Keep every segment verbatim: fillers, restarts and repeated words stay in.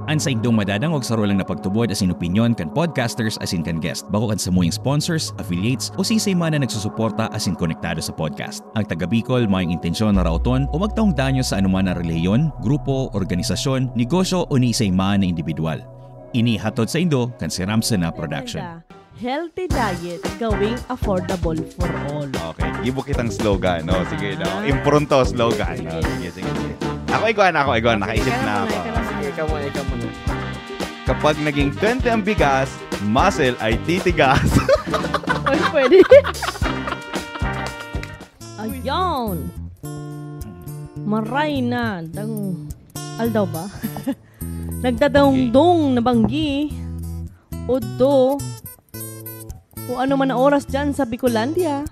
An saindong madadangog saro lang na pagtubod asin opinyon kan podcasters asin kan guest, bako kan samuyang sponsors, affiliates, o siisay man na nagsusuporta asin konektado sa podcast. Ang taga Bicol mayong intensyon na raoton o magtaong danyo sa anoman na relihiyon, grupo, organisasyon, negosyo o ni isay man na indibidwal. Ini hatod saindo kan Siram Sana Production. Healthy diet gawing affordable for all. Okay, gibo kitang slogan, no? Sige, no? Impronto slogan. No? Sige, sige, sige. Ako, igwa na ako, igwa. Nakaisip na ako. Sige, ikaw muna, ikaw muna. Kapag naging twenty ang bigas, muscle ay titigas. Ay, pwede. Ayan. Maray na. Dang... Aldaw ba? Nagdadaungdong na banggi. Odo. O ano man na oras dyan sa Bicolandia.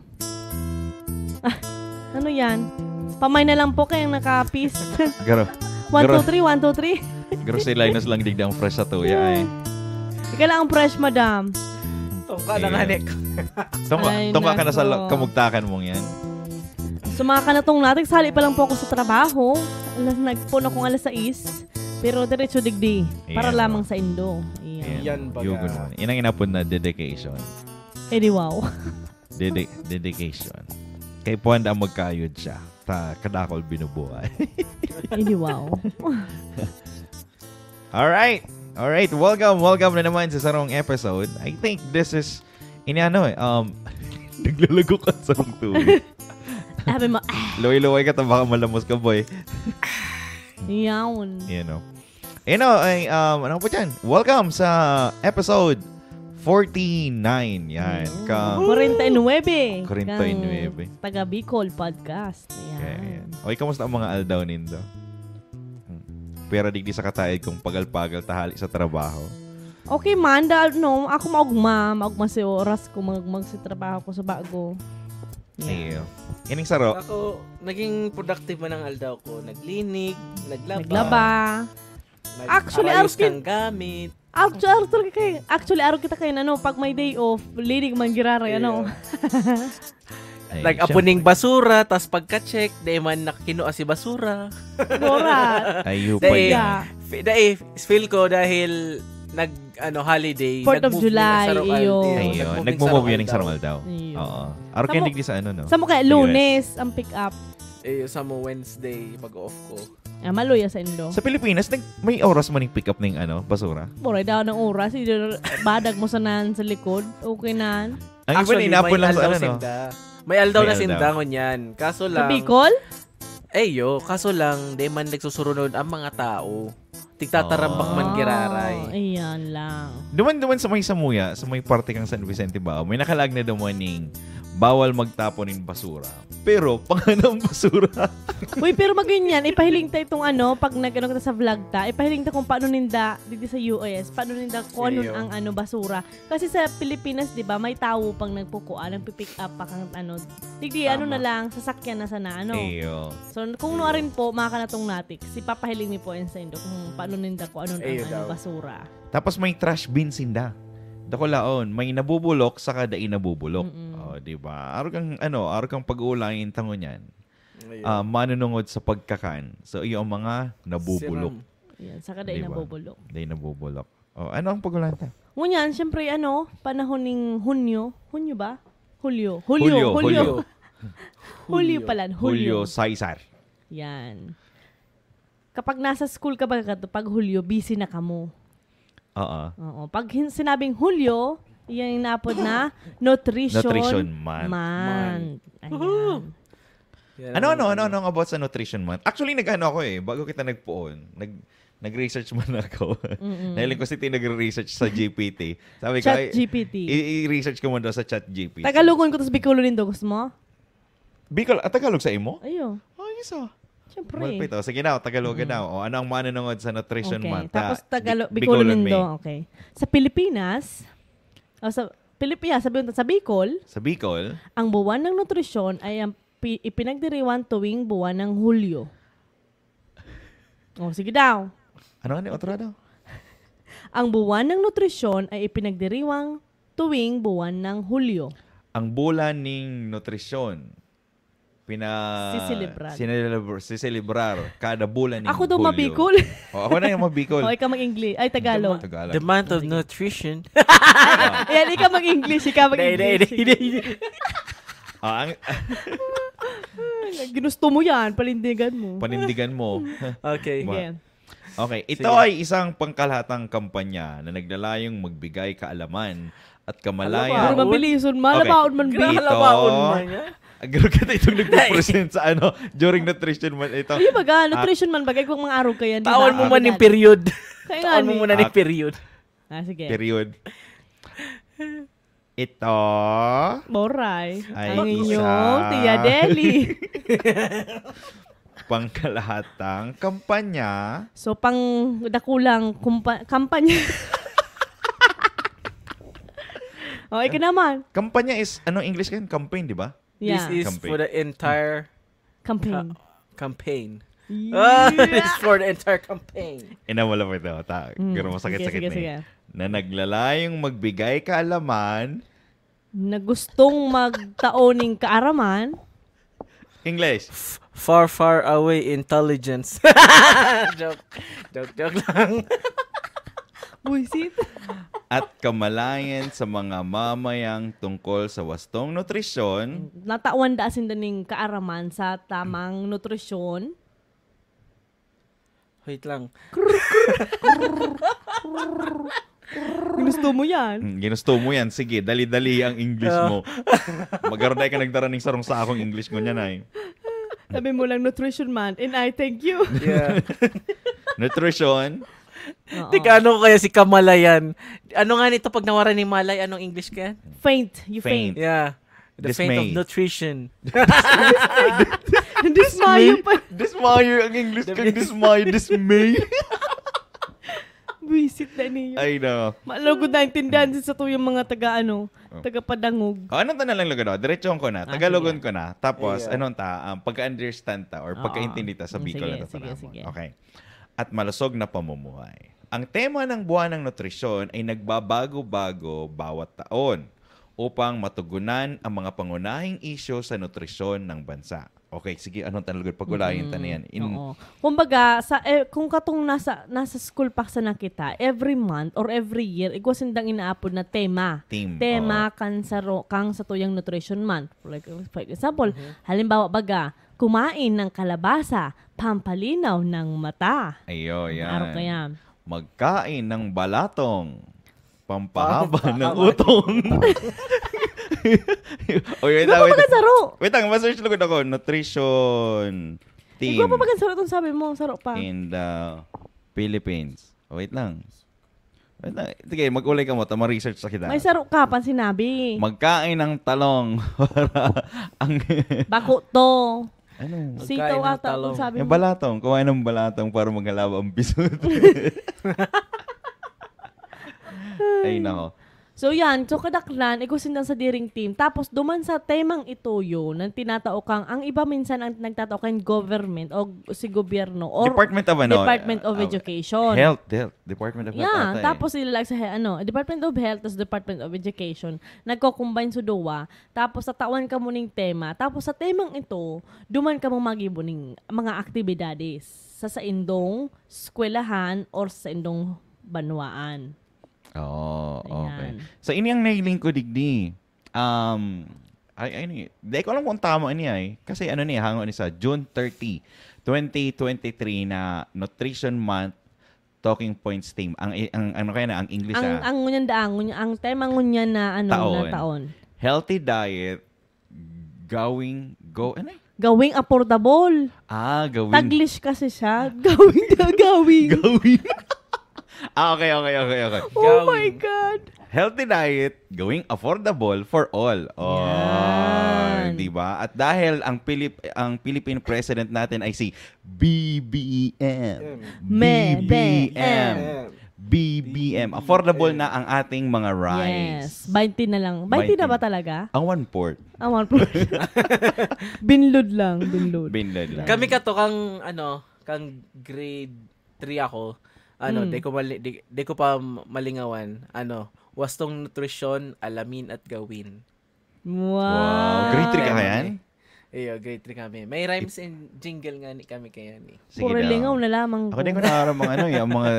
Ah, ano yan? Pamay na lang po kayang nakapis. Garo. One, two, three, one, two, three. Garo si Linus lang digdi ang fresh sa tuya ay. Ika lang ang fresh, madam. Tungka na nga, Nick. Tunga, tunga ka na sa kamugtakan mong yan. Sumaka na tong natin, sali pa lang po ako sa trabaho. Alas, nagpon akong alas sais. Pero diretso digdi. Para lamang sa indo. Yan baga. Inang inapod na dedication. Eh di wow. Dedi- dedication. Kay Puan ang magkayod siya. Ta kadakol binubuhay. Eh di wow. Alright. Alright. Welcome. Welcome na naman sa sarong episode. I think this is ini ano eh. Um, naglalago ka sa sarong tubig. Sabi mo, ah. Luway-luway ka, baka malamos ka, boy. Yawn. You know. You know, ay, um, ano po dyan? Welcome sa episode forty-nine. Yan. Ka Forty-nine. Forty-nine. Taga Bicol Podcast. Yan. Oy, kamusta ang mga aldaw nindo? Pero digdi sa kataid kung pagal-pagal tahali sa trabaho. Okay man, da, no, ako maugma, maugma si oras ko mag magsitrabaho ko sa bago. Yeah. Iyo. Ining saro. Ako, naging productive man ang aldaw ko. Naglinig, naglaba. Naglaba. Nag- actually, arog kang gamit. Actually, arog talaga kayo. Actually, arog kita kayo, ano, pag may day off, linig man giraray, ano. Nag-apuning basura, tas pagka-check, di man nakinua si basura. Gora. Ayo pa yan. Dai, feel ko dahil nag ano holiday. Fourth of July, iyo. Nagmo-move yun yung sarong aldaw. Oo. Arog kayo digdi sa ano, no? Sa mukha, lunes ang pick up. Eh, sa mo Wednesday, mag-off ko. Ah, maluya sa indo. Sa Pilipinas, nag, may oras man yung pick up ng ano, basura? Boray daw ng oras. Badag mo sanan sa likod. Okay na. Ang iba ninapon lang sa ano, no? May aldaw na sinda ngunyan. Kaso lang... Sa Bicol? Eh, yo. Kaso lang, di man nagsusurunod ang mga tao. Tigtatarambak man giraray. Ayan lang. Duman-duman sa may samuya, sa may parte kang San Vicente ba, may nakalaag na duman ning bawal magtapon ng basura. Pero, panganang basura. Uy, pero maganyan, ipahiling ta itong ano, pag nag-ano kita sa vlog ta, ipahiling ta kung paano ninda, dito sa U S, paano ninda, kung ano ang ano, basura. Kasi sa Pilipinas, di ba, may tawo pang nagpukua, nagpipick up pa kang ano, digdi, ano na lang, sasakyan na sana, ano. Iyo. So, kung nuarin po, mga kanatong natik, si Papa Hiling mi po yan sa indo, kung paano ninda, kung ano ang ano, basura. Tapos may trash bin sinda. Dakulaon, may nabubulok saka dai nabubulok. Oh, di ba? Arog kang ano, arog kang pag-uulayan tangon yan. Ah, manunungod sa pagkakan. So, iyo ang mga nabubulok. Yan, saka dai nabubulok. Dai nabubulok. Oh, ano ang pag-ulan ta? Ngunyan, siyempre, ano, panahon ning Hunyo. Hunyo ba? Hulyo. Hulyo. Hulyo. Hulyo pala. Hulyo. Saysar. Yan. Kapag nasa school ka ba, pag Hulyo, busy na kamo. Oo. Oo. Pag hin- sinabing Hulyo, yan yung naapod na Nutrition, Nutrition Month. Month. Ayan. Ano, ano, ano, ano ang about sa Nutrition Month? Actually, nag-ano ako eh, bago kita nagpuon, nag, nag-research man ako. Nahiling ko si T nagre-research sa G P T. Sabi ko, Chat G P T. I- i-research ko muna sa Chat G P T. Tagalogon ko, tapos Bicolon nindo, gusto mo? Bicol, ah, Tagalog sa imo? Ayo. Oh, yes ah. Siyempre. Malpit oh. Sige na, Tagalogan na. O, ano ang manunungod sa Nutrition Okay. Month? Tapos Bi- Tagalog, Bicolon Bicolon me. nindo. Okay. Sa Pilipinas, o sa Pilipinas, sabi mo, sa Bicol, Sa Bicol? ang buwan ng nutrisyon ay ang pi- ipinagdiriwang tuwing buwan ng Hulyo. O, sige daw. Ano nga ni otro daw? Ang buwan ng nutrisyon ay ipinagdiriwang tuwing buwan ng Hulyo. Ang bulan ning nutrisyon. Pina... Siselebrar. Sinelebr- siselebrar kada bulan ng Ako daw Hulyo. Mabicol. O, ako na yung Mabicol. Okay ka mag-English. Ay, Tagalog. Tagalog. The month of Sige. Nutrition. Yan, ikaw mag-English, ikaw Hindi, hindi, mag-English. hindi, hindi. Ah, ang Ginusto mo yan, panindigan mo. Panindigan mo. Okay. Ma- Sige. Okay, ito Sige. ay isang pangkalahatang kampanya na naglalayong magbigay kaalaman at kamalayan. Pero mabilison, malabaon man, Dito. bi. Grabe, labaon man niya. Ang garo ka itong nagpo-present sa ano, during nutrition month ito. Ayun baga, At- nutrition man bagay kung mga araw kaya, di Tawan ba? mo man yung Ayan. period. Kaya nga Tawan mo ni. muna yung At- period. Ah, sige. Period. Ito Boray. Ay, Ang isa. inyong Tia Deli. Pangkalahatang kampanya. So, pang dakulang kumpa- kampanya. O, ikaw naman. Kampanya is, ano English yan? Campaign, di ba? Yeah. This is Campaign. for the entire Campaign. campaign. Yeah. Ah, it's for the entire campaign. Ina, wala pa ito. Ta, Mm. Pero masakit-sakit Sige, na sige, eh. Na naglalayong magbigay kaalaman. Na gustong magtao ning kaaraman. English. Far, far away intelligence. Joke. Joke, joke lang. Buisit. At kamalayan sa mga mamayang tungkol sa wastong nutrisyon. Natawan da sinda ning kaaraman sa tamang nutrisyon. Wait lang. Ginusto mo yan. Hmm, ginusto mo yan. Sige, dali-dali ang English Ah. mo. Magkaroon tayo ka nagdara ng sarong sakong English ko niyan ay. Sabi mo lang, nutrition month, and I thank you. Yeah. Nutrition. Oo. Tika, ano kaya si kamalayan? Ano nga nito pag nawara ni malay? Anong English kaya? Faint. You faint. Faint. Yeah. The faint of Dismay. nutrition. Dismayo pa. Dismayo ang English kang dismayo. Dismay. Buisit na niyo. Ay, no. Malugod na intindihan din sa tuyong mga taga, ano, Oh. taga-padangog. O, anong ta na lang lugod? Diretsohon ko na. Ah, Tagalogon sige. ko na. Tapos, Ayan. Anong ta? Um, pagka-understand ta or Oo. pagkaintindi ta sa Mm, Bicol sige, na sige, tatanamon. Sige. Okay. At malusog na pamumuhay. Ang tema ng Buwan ng Nutrisyon ay nagbabago-bago bawat taon upang matugunan ang mga pangunahing isyu sa nutrisyon ng bansa. Okay, sige, anong ta na lugod? Pag-ulayan ta na yan. In Oo. Kumbaga, sa, eh, kung katong nasa, nasa school pa sana kita, every month or every year, igwa sindang inaapod na tema. Team. Tema Oo. kan sa ro- kang sa tuyang nutrition month. Like, for example, halimbawa baga, kumain ng kalabasa, pampalinaw ng mata. Ayo, yan. Araw kaya. Magkain ng balatong. Pampahaba Pampahaba. Ng utong. Oy, wait Di ba lang, wait. Baga saro? Wait lang, ma-search lugod ako. Nutrition team Igwa pa baga saro itong sabi mo, saro pa. in the Philippines. Oh, wait lang. Wait lang. Sige, mag-ulay ka mo. Ta, ma-research sa kita. May saro ka pa sinabi. Magkain ng talong para ang Bako to. Ano? Sitaw Magkain ng ata talong. itong sabi Yung mo. Balatong. Kumain ng balatong para maghalaba ang bisot. Ay, nako. So yan, so kadaklan, igwa sindang sa diring team. Tapos duman sa temang ito yun, ang tinatao kang, ang iba minsan ang nagtatao kang government o si gobyerno or Department of ano? Department of Uh, Education. Health, health. Department of Health Yeah, ata eh. Tapos ilalag sa he- ano, Department of Health, tapos Department of Education. Nagko-combine sa duwa. Tapos tatawan ka mo ning tema. Tapos sa temang ito, duman ka mo magibo ning mga aktibidades sa saindong eskwelahan or sa saindong banwaan. Oo, okay. Ayan. Sa ini ang nailing ko digdi. Um, ay, ay, ni, di ko alam kung tama ini ay. Kasi ano ni, hango ni sa June thirty, twenty twenty-three na Nutrition Month Talking Points Team. Ang, ang ano kaya na, ang English Ang ah. ang ngunyan da, ang, ngunyan- ang tema ngunyan na ano Taon. na taon. Healthy diet, going, go, ano eh? Gawing affordable. Ah, gawing. Taglish kasi siya. Gawing da, gawing. Gawing. Ah, okay, okay, okay, okay. Oh my God. Healthy diet, going affordable for all. Oh, Yan. di ba? At dahil ang Pilip ang Philippine President natin ay si B B M. Me, be, B B M. em. B B M. Affordable na ang ating mga rice. Yes. twenty na lang. twenty na ba Twenty. Talaga? Ang one-fourth. Ang one point. Binlod lang. Binlod. Binlod lang. Kami kato kang ano, kang grade three ako. Ano, Mm. di ko mali, di, di ko pa malingawan. Ano, wastong nutrisyon, alamin at gawin. Wow. Wow. Grade three ka Meron yan? eh. Iyo, grade three kami. May rhymes and jingle nga ni kami kaya ni. Sige Puro daw. Lingaw na lamang Ako ko. Din ko nakaramang ano eh, ang mga...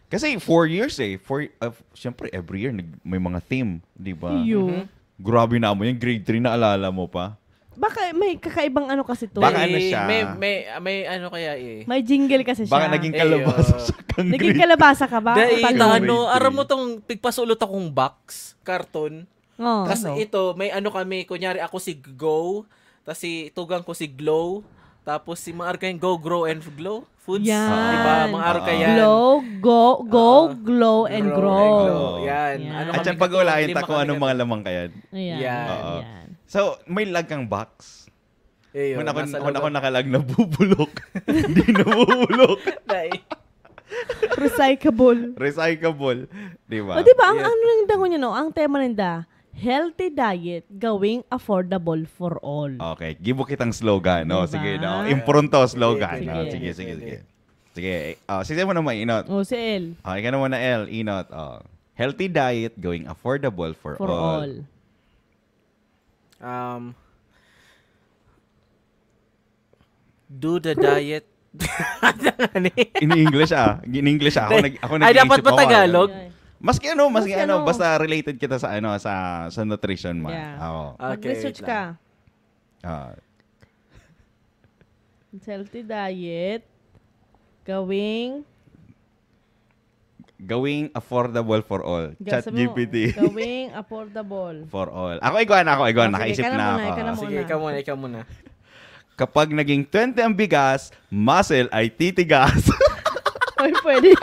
Kasi four years eh. Four, uh, siyempre, every year nag, may mga theme, di ba? Iyo. Mm-hmm. Grabe na mo yung grade three, naalala mo pa? Baka may kakaibang ano kasi to. Baka ano siya? May, may, may ano kaya eh. May jingle kasi siya. Baka naging kalabasa eh, siya kang grade. Naging kalabasa ka ba? Dahil ano, aram mo tong pigpasulot akong box, karton. Oh. Tapos ano? Ito, may ano kami, kunyari ako si Go, tapos si tugang ko si Glow, tapos si mga arkayan Go, Grow, and Glow Foods. Yan. Diba? Mga arkayan. Glow, go, go, uh, glow, and grow. Grow. Yan. Yan. Ano at yan pag-ulayan ta kung anong mga lamang kayan. Ayan. Yan. Yan. So, may lag kang box? Eyo, kung ako, kung ako nakalag na bubulok, hindi na bubulok. Dai. Recyclable. Recyclable. Di ba? O di ba, ang, yes. Ang dangon niya, no? Ang tema ninda, healthy diet gawing affordable for all. Okay, gibo kitang slogan, no? Diba? Sige, no? Impronto slogan, sige, no? Sige, sige, sige. Sige, oh, sige mo na mainot. Oh, si El. Okay, ka naman na El, inot. Oh. Healthy diet going affordable for, for all. For all. Um, do the diet. In English ah. In English ah. Ako nag ako nag-iisip ako. Ay, dapat ba Tagalog? Maski ano, maski ano, basta related kita sa ano sa sa nutrition man. Yeah. Oo. Okay, mag-research ka. Ah. Healthy diet. Gawing Gawing affordable for all. Chat G P T. Gawing affordable. For all. Ako, iguan ako, iguan. Oh, nakaisip na ako. Sige, ikaw muna, ikaw muna. Kapag naging twenty ang bigas, muscle ay titigas. Ay, pwede.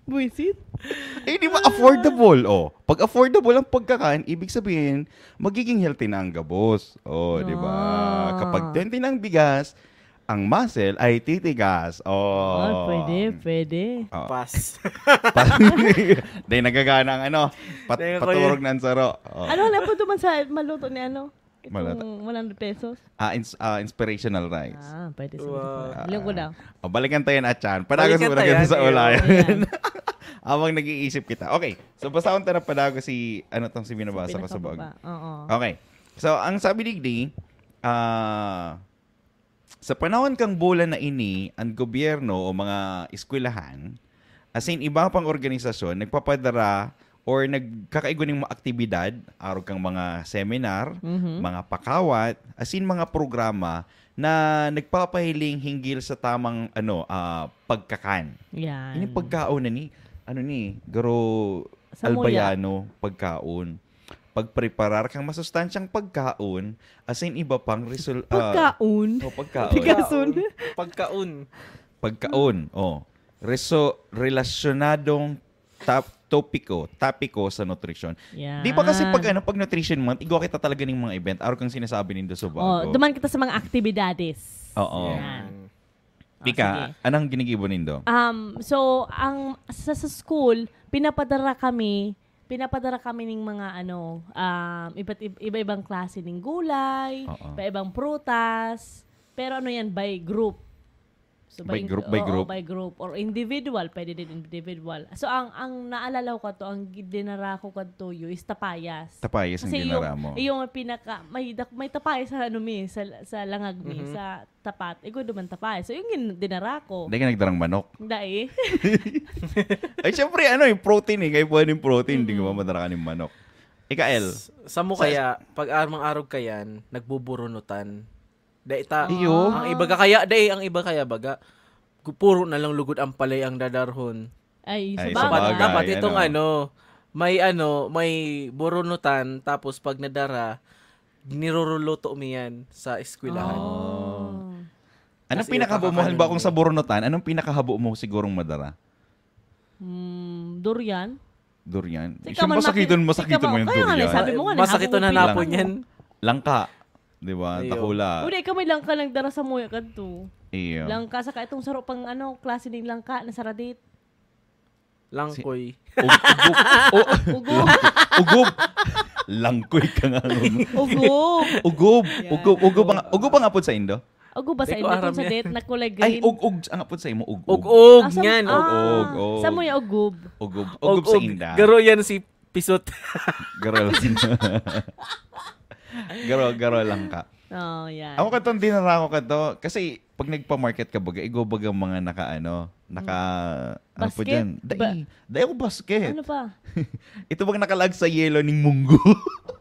Buisit. Eh, di ba affordable? Oh, pag affordable ang pagkakan, ibig sabihin, magiging healthy na ang gabos. Oh, di ba? Ah. Kapag twenty na ang bigas, ang muscle ay titigas. Oh. Oh, pwede, pwede. Oh. Pass. Dahil nagagana ang ano, pat- paturog ng saro. Oh. Ano na po naman sa maluto ni ano? Itong one hundred pesos? Ah, ins- ah, inspirational rice. Ah, pwede sa wow. Alam ko daw. Oh, balikan tayo na, Chan. Padagos mo na sa ulayan. Habang nag-iisip kita. Okay. So, basahon tayo na padagos si, ano tong si binabasa ko sa bag. Oo. Okay. So, ang sabi digdi, ah, sa panahon kang bulan na ini, ang gobyerno o mga eskwelahan, asin iba pang organisasyon, nagpapadara or nagkakaigo ning mga aktibidad, arog kang mga seminar, mhm, mga pakawat, asin mga programa na nagpapahiling hinggil sa tamang, ano, ah, pagkakan. Yan. Ini pagkaon na ni, ano ni, garo Samuya. Albayano, pagkaon. Pagpreparar kang masustansyang pagkaon, asin iba pang resol-, ah, pagkaon? Oh, pagkaon. Tigason. Pagkaon. Pagkaon, oh. Reso-, relasyonadong tap-, topiko, tapiko sa nutrisyon. Yan. Di ba kasi pag, ano, pag nutrition month, igwa kita talaga ng mga event, araw kang sinasabi nindo sa bago. Oh, duman kita sa mga aktibidades. Oo. Yan. Oh, ika, sige. Anong ginigibo nindo? Um, so, ang, sa, sa school, pinapadara kami, pinapadara kami ning mga, ano, um, iba't ib-, iba-ibang klase ng gulay, oo, iba-ibang prutas. Pero ano yan, by group. So, by, by group, by oo, group? By group or individual, pwede din individual. So, ang, ang naalala ko kadto, ang gi-, dinara ko kadto, yo, is tapayas. Tapayas ang dinara mo? Kasi yung, yung pinaka, may, dak-, may tapayas sa, ano, mi, sa, sa langag mi, mhm, sa tapat, igo duman tapayas. So, yung gin-, dinara ko. Dai ka nagdarang manok? Dai. Ay, syempre, ano, yung protein eh. Kaya pwede yung protein, hindi ka mamadara ka ng manok. Ika, El. S-, sa mo sa kaya, pag armang arog ka yan, nagbuburunutan. Dai ta. Iyo. Ang iba ka kaya, dai, ang iba kaya baga, gu-, puro na lang lugod ang palay ang dadarhon. Ay, ay, sabagay. Dapat, dapat itong ano, ano, may ano, may burunutan, tapos pag nadara, niruruluto mi yan sa eskwelahan. Oh. Anong pinakahabo mo? Halimbawa, kung sa burunutan, anong pinakahabo mo sigurong madara? Hmm, durian. Durian. Masakiton, masakiton mo yung durian. Kaya nga, sabi mo nga, masakiton hanapon yan. Langka. Di ba? Ayun. Takula. Uy, ikaw may langka nagdara sa muya kadto. Iyo. Langka, saka itong saro pang ano, klase ng langka na saradit. Langkoy. Ug-, ugob. O-, ugob. Ugob. Langkoy ka nga. Ugob. Ugob. Yeah. Ugob. Ugob ang, ugob ang apod sa indo? Ugob ba sa indo kung sa date na kulay green? Ay, ug-ug ang apod sa imo, ug-ug. Ug-ug, ah, sa, yan. Ah, ug-ug, oh. Sa muya, ugob. Ugob. Ugob sa inda. Garo yan si Pisot. Garo lang. Garo, garo lang ka. Oh, yan. Ako katong dinara ko kato, kasi pag nagpa-market ka baga, igo baga mga naka ano, naka, ano po Basket? dyan? Dai, Ba- dai ako basket. Ano pa? Ito bang nakalag sa yelo ning munggo?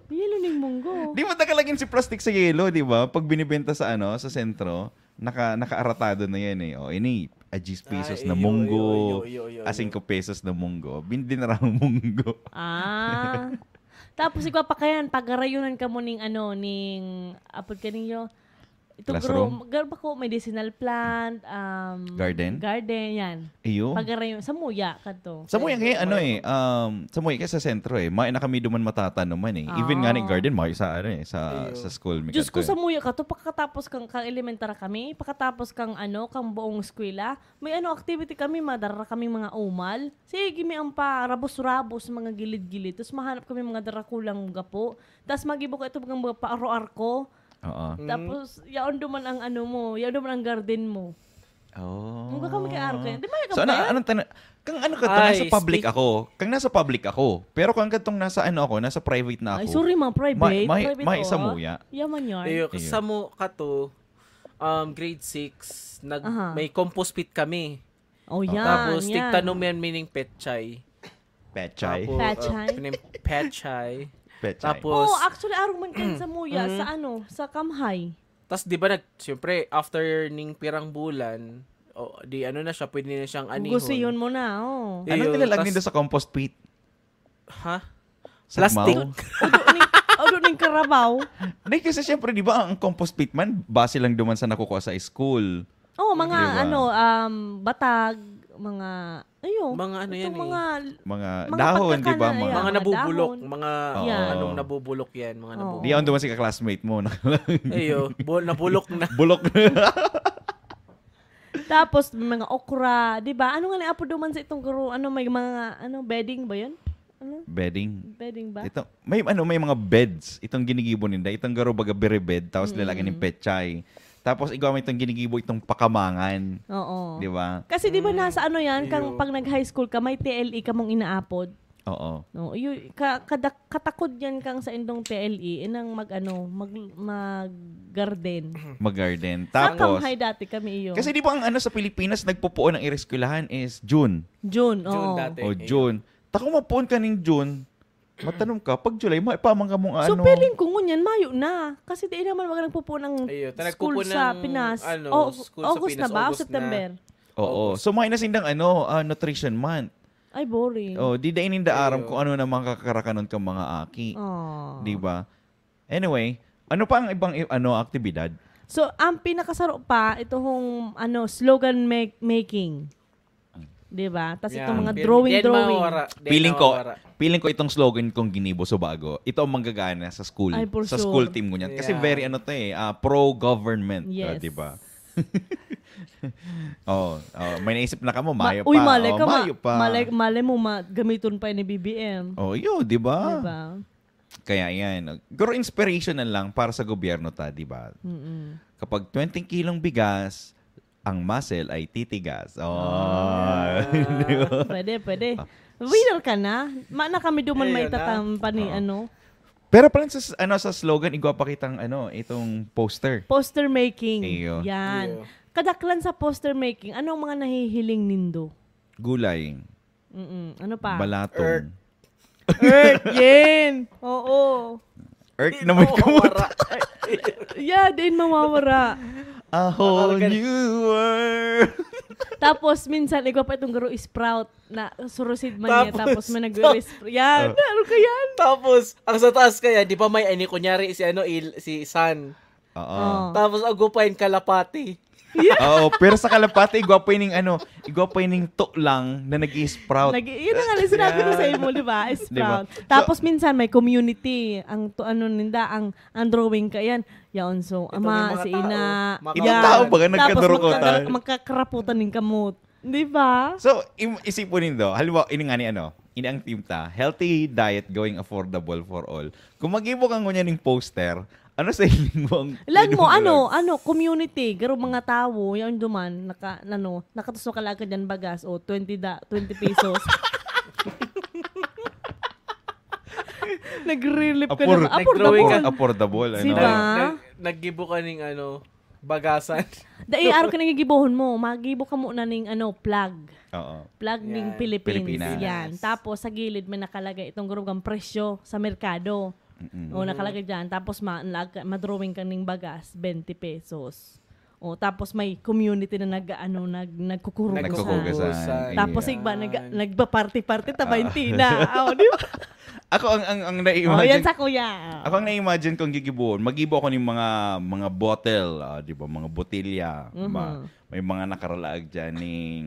Yelo ning munggo. Di ba nakalagin si plastic sa yelo, di ba? Pag binibenta sa ano, sa sentro, naka, nakaaratado na yan eh. O, ini, a diyes pesos Ay, na iyo, munggo, iyo, iyo, iyo, iyo. a singko pesos na munggo. Bin, dinara ang munggo. Ah. Tapos ikaw pa kayan, pagarayunan ka mo ning ano, ning, apod ka ninyo, ito Classroom? Gar-, bako, medicinal plant, um, Garden? Garden, yan. Iyo. Pagarayon, sa muya ka to. Sa muya ngayon, ano eh, um, sa muya kaya sa sentro eh, may na kami duman matatanuman eh. Even nga ni Ah. garden, may sa ano eh, sa, Iyo. sa school. May Diyos ko, kanto sa eh. Muya ka to, pagkatapos kang, kang elementary kami, pagkatapos kang ano, kang buong eskwela, may ano activity kami, madara kaming mga umal. Sige, may ang parabos-rabos sa mga gilid-gilid. Tapos mahanap kami mga darakulang gapo. Tapos magibo ka ito mga paaro-arko. Oo. Mm. Tapos, yaon duman ang ano mo, yaon duman ang garden mo. Oh. Ang kami kay Arke. Di ba, So, ano, kaya? Anong tanong? Kang ano ka to? Ay, Nasa public speak- ako. Kang nasa public ako. Pero kang katong nasa ano ako, nasa private na ako. Ay, sorry, mga private. May, may, Private may to, sa ah. muya. Yaman yan. Iyo, Iyo. sa mo ka to, um, grade six, nag, Aha. may compost pit kami. Oh, yan. Tapos, yan. Tigtanom yan, meaning petchay. Petchay. Tapos, Petchay? uh, meaning petchay. Petchay. Tapos, Oh, actually, arog man kayo sa muya, Mm. sa ano, sa Kamhay. Tas di ba nag, siyempre, after ning pirang bulan, o, di ano na siya, pwede na siyang anihon. Gugusiyon mo na, oh. Anong Iyo, nilalag tas- nindo sa compost pit? Ha? Sa Plastic. Mao? Udo ning, udo ning karabaw. Hindi, kasi siyempre, di ba, ang compost pit man, base lang duman sa nakukuha sa school. Oh, mga Di ba? ano, um, batag, mga, ayun. Mga ano itong yan eh. mga, Mga, Mga dahon, di ba? pagkakana, Mga, yeah. Mga mga nabubulok, dahon. mga Oo. Yeah. anong nabubulok yan, mga Oo. nabubulok. Di ako duman si classmate mo. Iyo, bu- nabulok na. Bulok na. Tapos, may mga okra, di ba? Ano nga ni Apo duman sa itong guru? Ano, may mga, ano, bedding ba yun? Ano? Bedding. Bedding ba? Ito, may ano, may mga beds. Itong ginigibo ninda. Itong garo baga bere bed, tapos nilalagyan ng petchay. Tapos igwa mo itong ginigibo itong pakamangan. Oo. Di ba? Kasi di ba nasa ano yan, kang Iyo. Pag nag-high school ka, may T L E ka mong inaapod. Oo. No, iyo, ka, kada, katakod yan kang sa indong T L E, inang mag ano, mag, mag-garden. Mag-garden. Sa Tapos, Kamhay dati kami iyo. Kasi di ba ang ano sa Pilipinas, nagpupuon ng ireskwelahan is June. June, June oo. dati. O Ayun. June. Takong mapuon ka ning June, matanom ka, pag July, maipamang ka mong So, ano. Feeling ko ngunyan, mayo na. Kasi di naman mga nagpupuon ng Ayun, ta school nagpupuon sa ng, Pinas. ano, O, school sa August na Pinas, ba? O August September? Oo. August. So, may nasindang ano, ah, nutrition month. Ay, boring. Oh, di dai ninda aram Ayun. kung ano na makakarakan ka mga aki. Oh. Di ba? Anyway, ano pa ang ibang i- ano aktibidad? So, ang pinakasaro pa, ito hong, ano, slogan make, making. Di ba? Tas Yan. itong mga Di- drawing, di yan drawing. Mawawara. Di yan Feeling ko, mawawara. Feeling ko itong slogan kong ginibo sa bago, ito ang manggagana sa school. Ay, for sa sure. School team ngunyan. Kasi Yeah. Very ano to eh, ah, pro-government. Yes. Ah, di ba? Oh, oh, may naisip na ka mo, Ma- mayo Uy, pa. malay Oh, ka, ma- mayo pa. malay, malay mo, ma- gamiton pa ni B B M. Oh, yun, di ba? Di ba? Kaya yan. Pero inspirational lang para sa gobyerno ta, di ba? Mm-mm. Kapag twenty kilong bigas, ang muscle ay titigas. Oh. Ah, Di ba? Pwede, pwede. Winner ka na. Ma na kami duman may Ayun na. tatampa ni ano. Pero pala sa, ano, sa slogan, igwa pa kitang ano, itong poster. Poster making. Iyo. Yan. Iyo. Kadaklan sa poster making, ano ang mga nahihiling nindo? Gulay. Mm-mm. Ano pa? Balatong. Earth. Earth, yen. Oo. Earth na may kumot. Mawawara. Yeah, din mawawara. A whole Organ- new world. Tapos minsan, igwa pa itong garo sprout na surusid man niya. Tapos, Tapos may nag-sprout. Yan. Oh. Ano ka yan? Tapos, ang sa taas kaya, di ba may ani, kunyari, si ano, il, si Sun. Oo. Oh. Tapos, ang gupain, kalapati. Oo, pero sa kalapati, igwa pa ining ano, igwa pa ining to lang na nag-i-sprout. Nag- yun na nga, sinabi ko sa imo, di ba? Di ba? Sprout. Tapos minsan may community, ang to, ano ninda, ang, ang drawing ka yan. Yaon, so, Itong ama, yung mga si tao, ina, mga Itong tao, baga, Tapos nagkadurukotan. magkakar- magkakaraputan ng kamot. Di ba? So, im- isipon nindo, halimbawa, ini nga ni ano, ini ang team ta, healthy diet going affordable for all. Kung mag-ibo ka ngunyan ng poster, ano sa inyong Lang mo, inyong ano, alam? ano, community, garo mga tao, yan duman, naka, ano, nakatusok ka lang ka dyan bagas, o twenty, da, twenty pesos. Nag-relief ka Appor- na. Nag-drawing Affordable. ka. Affordable, ano? Diba? Nag, nag, naggibo ka ning ano, bagasan. Dai, araw ka nangigibohon mo. Magibo ka muna ning ano, flag. Oo. Flag ning Yan. Philippines. Pilipinas. Yan. Tapos, sa gilid, may nakalagay itong gurugang presyo sa merkado. Mm-mm. O, nakalagay dyan. Tapos, ma- lag- madrawing ka ning bagas, twenty pesos. O, tapos may community na nag, ano, nag, nagkukurugusan. Nagkukurugusan. Nagkukurugusan. Tapos, Ayan. igba, nag, nagpa-party-party, tabahin tina. O, di ba? Ako, ang, ang, ang O, na-imagine, yan sa kuya. ako ang na-imagine kong gigibuon, magibo ako ng mga, mga bottle, ah, di ba, mga botilya. Mhm. Ma- may mga nakaralaag dyan ning,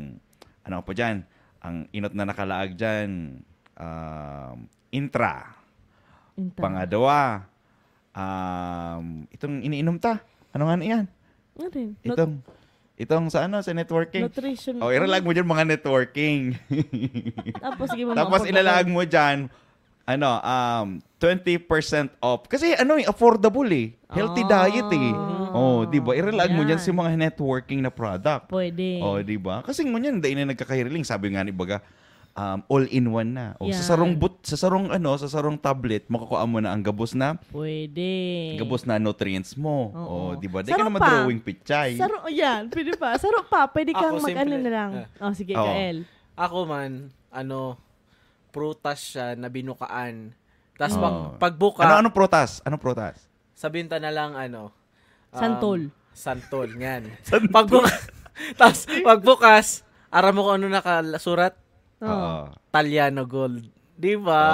ano pa dyan, ang inot na nakalaag dyan, um, intra. Intra. Pangadwa, um, itong iniinom ta. Ano nga na yan? Ano yun? Nut- Itong, itong sa ano, sa networking. Nutrition. O, iralaag mo dyan mga networking. Tapos, sige mo, Tapos mga ilalaag mo dyan, ano, um, twenty percent off. Kasi ano eh, affordable eh. Healthy Ah. diet eh. Oh, di ba? Iralaag mo dyan Yan. si mga networking na product. Pwede. Oh, di ba? Kasi ngunyan, dahil na nagkakahiriling, sabi nga ni baga, um, all-in-one na. Oh, Yan. sa sarong but, sa sarong ano, sa sarong tablet, makukuha mo na ang gabos na, Pwede. gabos na nutrients mo. Oo. Oh, di ba? Di ka Saro na pa. madrawing pichay. Saro, yan. Pwede pa. Saro pa. Pwede kang Ako, mag-ano simple. na lang. Ah. Oh, sige, Oo. Kael. Ako man, ano, prutas siya na binukaan. Tapos pag, Oo. pagbuka, Ano, anong prutas? Anong prutas? sabihin ta na lang, ano, um, Santol. Santol, yan. Pagbuka, tapos pagbukas, aram mo kung ano nakasurat? Oh. Oo. Taliano Gold. Di ba?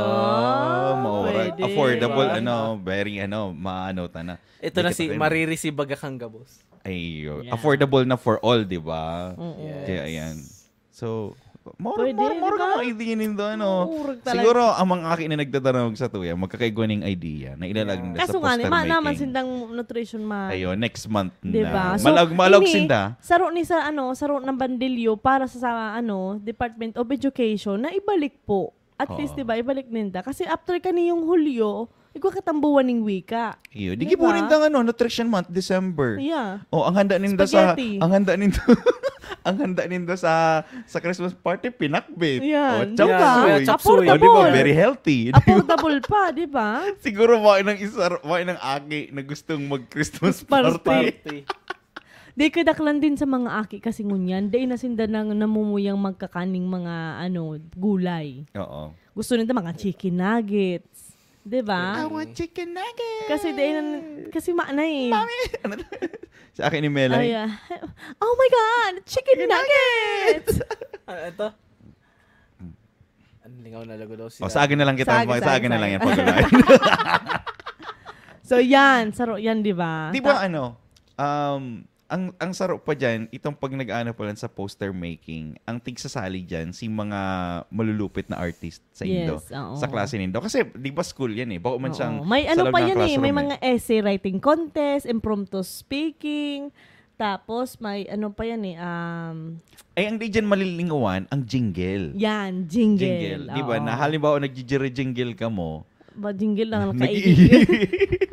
Oh, mura. Pwede. Affordable, Diba? ano, very, ano, maano ta na. Ito na Dikit si ako yun. Maririsigbaga kang gabos. Ay, Yeah. affordable na for all, di ba? Oo. Yes. Kaya yan. So, more, Pwede, more, more di ba? ka mga idea nindo, ano. Murag talaga. Siguro, ang mga aki na nagdadangog sa tuya, magkakaigwa ning idea na ilalag ninda sa Kaso nga, ni, poster ma, making. naman sindang nutrition ma. Ayo, next month na. Diba? So, Malag, malag ini, sinda. Saro ni sa, ano, saro ng bandilyo para sa, sa, ano, Department of Education na ibalik po. At Oo. Least, diba, ibalik ninda. Kasi after kaniyong Hulyo, igwa katambuan ning wika. Iyo, di Diba? gibo ninda ang ano, Nutrition Month, December. Yeah. Oh, ang handa ninda sa Spaghetti. ang handa ninda ang handa ninda sa sa Christmas party, pinakbit. Yan. Oh, chop Yan. suey. Chop suey. Oh, di ba? Affordable. Very healthy. Affordable pa, di ba? Siguro mo nang isa, mo nang aki na gustong mag-Christmas Party. party. Party. Di kadaklan din sa mga aki kasi ngunyan, dai na sinda nang namumuyang magkakaning mga, ano, gulay. Oo. Gusto nila mga chicken nuggets. Di ba? I want chicken nuggets. Kasi dai na, kasi maana eh. Mami! Ano to? Sa akin ni Melay. Ay, ah. Oh my God! Chicken nuggets! Ah, ito? Ang lingaw na lago daw siya. O, sa akin na lang kita. Sa akin, Sa, sa akin akin, na lang sa yan akin. pag So, yan. Saro yan, di ba? Di ba Ta- ano, um, ang ang saro pa dyan, itong pag nag-ano pa lang sa poster making, ang tigsasali dyan, si mga malulupit na artist sa Indo, Yes, oo. sa klase nindo. Kasi, di ba school yan eh, bako man Oo. siyang May sa ano loob pa ng yan eh. classroom May eh. Mga essay writing contest, impromptu speaking, tapos may ano pa yan eh. Um, Ay, ang di dyan malilingawan, ang jingle. yan, jingle. Jingle. Di ba? Oo. Na halimbawa, nag-jingle ka mo, Ba, jingle lang ang nag- kaigig.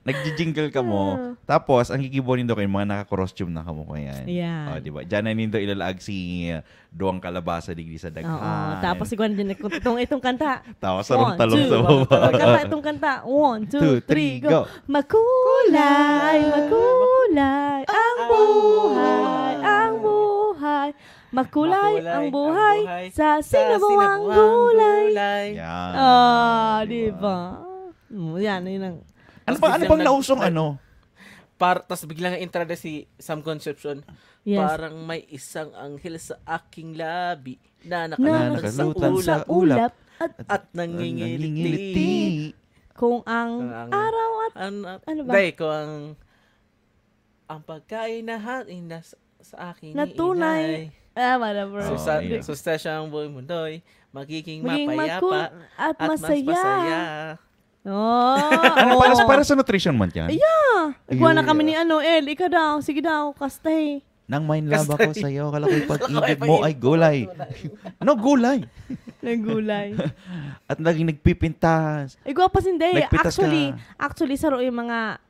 Nag-jingle ka mo, Ah. tapos ang gigibo nindo kayo, mga naka-costume na kamo ko yan. Yan. O, di ba? Diyan na nindo ilalaag si uh, Duwang Kalabasa digdi sa Daghan. Oo. Tapos siguro din itong, itong kanta. Tapos sarong One, talong two. sa baba. Kanta itong kanta. One, two, Two, three, three, go. go. Makulay, makulay ang buhay, ang buhay. Makulay ang buhay sa sinabuang gulay. Yan. Ah, di ba? Mm, yan, yun ang... Ano Tapos ba, ano biglang bang nag- nausong nag- ano? Par, tas biglang entrada si Sam Concepcion. Yes. Parang may isang anghel sa aking labi na Na nakalutan sa nakalutan ulap sa ulap. At at nangingiliti. Kung ang Kung ang- araw at... An, at, Ano ba? Day, kung ang, ang pagkain na hat, na sa, sa akin Na ni tunay. Inay. Ah, whatever. So, Susa, ayun. Sustansya ang buhay mundo'y magiging, Maging mapayapa magkul- at at mas masaya. masaya. Oh, Ano, para, oh. Para sa nutrition month yan? Yeah. Igwa na Ayun. Kami ni ano, El. Ikaw daw. Sige daw. Kastay. Nang may love Kastay. Ako sa'yo, kala ko'y pag-ibig Kala ko'y mo ay gulay. No, gulay. Nagulay. At naging nagpipintas. Igwa pa sinday. Nagpitas Actually, ka. Actually, saro yung mga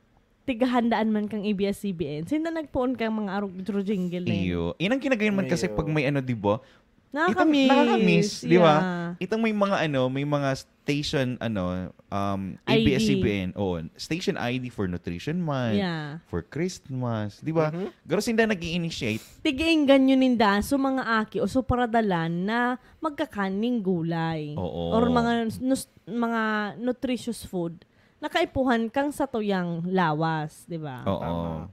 tigahandaan man kang A B S C B N. Sinda nagpoon kang mga arog jingle na yun. Iyo. Inang kinagayon man kasi Iyo. Pag may ano, di ba? Nakakamiss. Itong, nakakamiss, di ba? Yeah. Itong may mga ano, may mga s- station, ano, um, I D. A B S C B N, oo, station I D for Nutrition Month, Yeah. for Christmas, di ba? Mhm. Garo sinda nag-i-initiate. Tig-iinggan nyo ninda so mga aki o so paradalan na magkakan ning gulay. Oo. Or mga nus- mga nutritious food na kaipuhan kang satuyang lawas, di ba? Oo. Tama.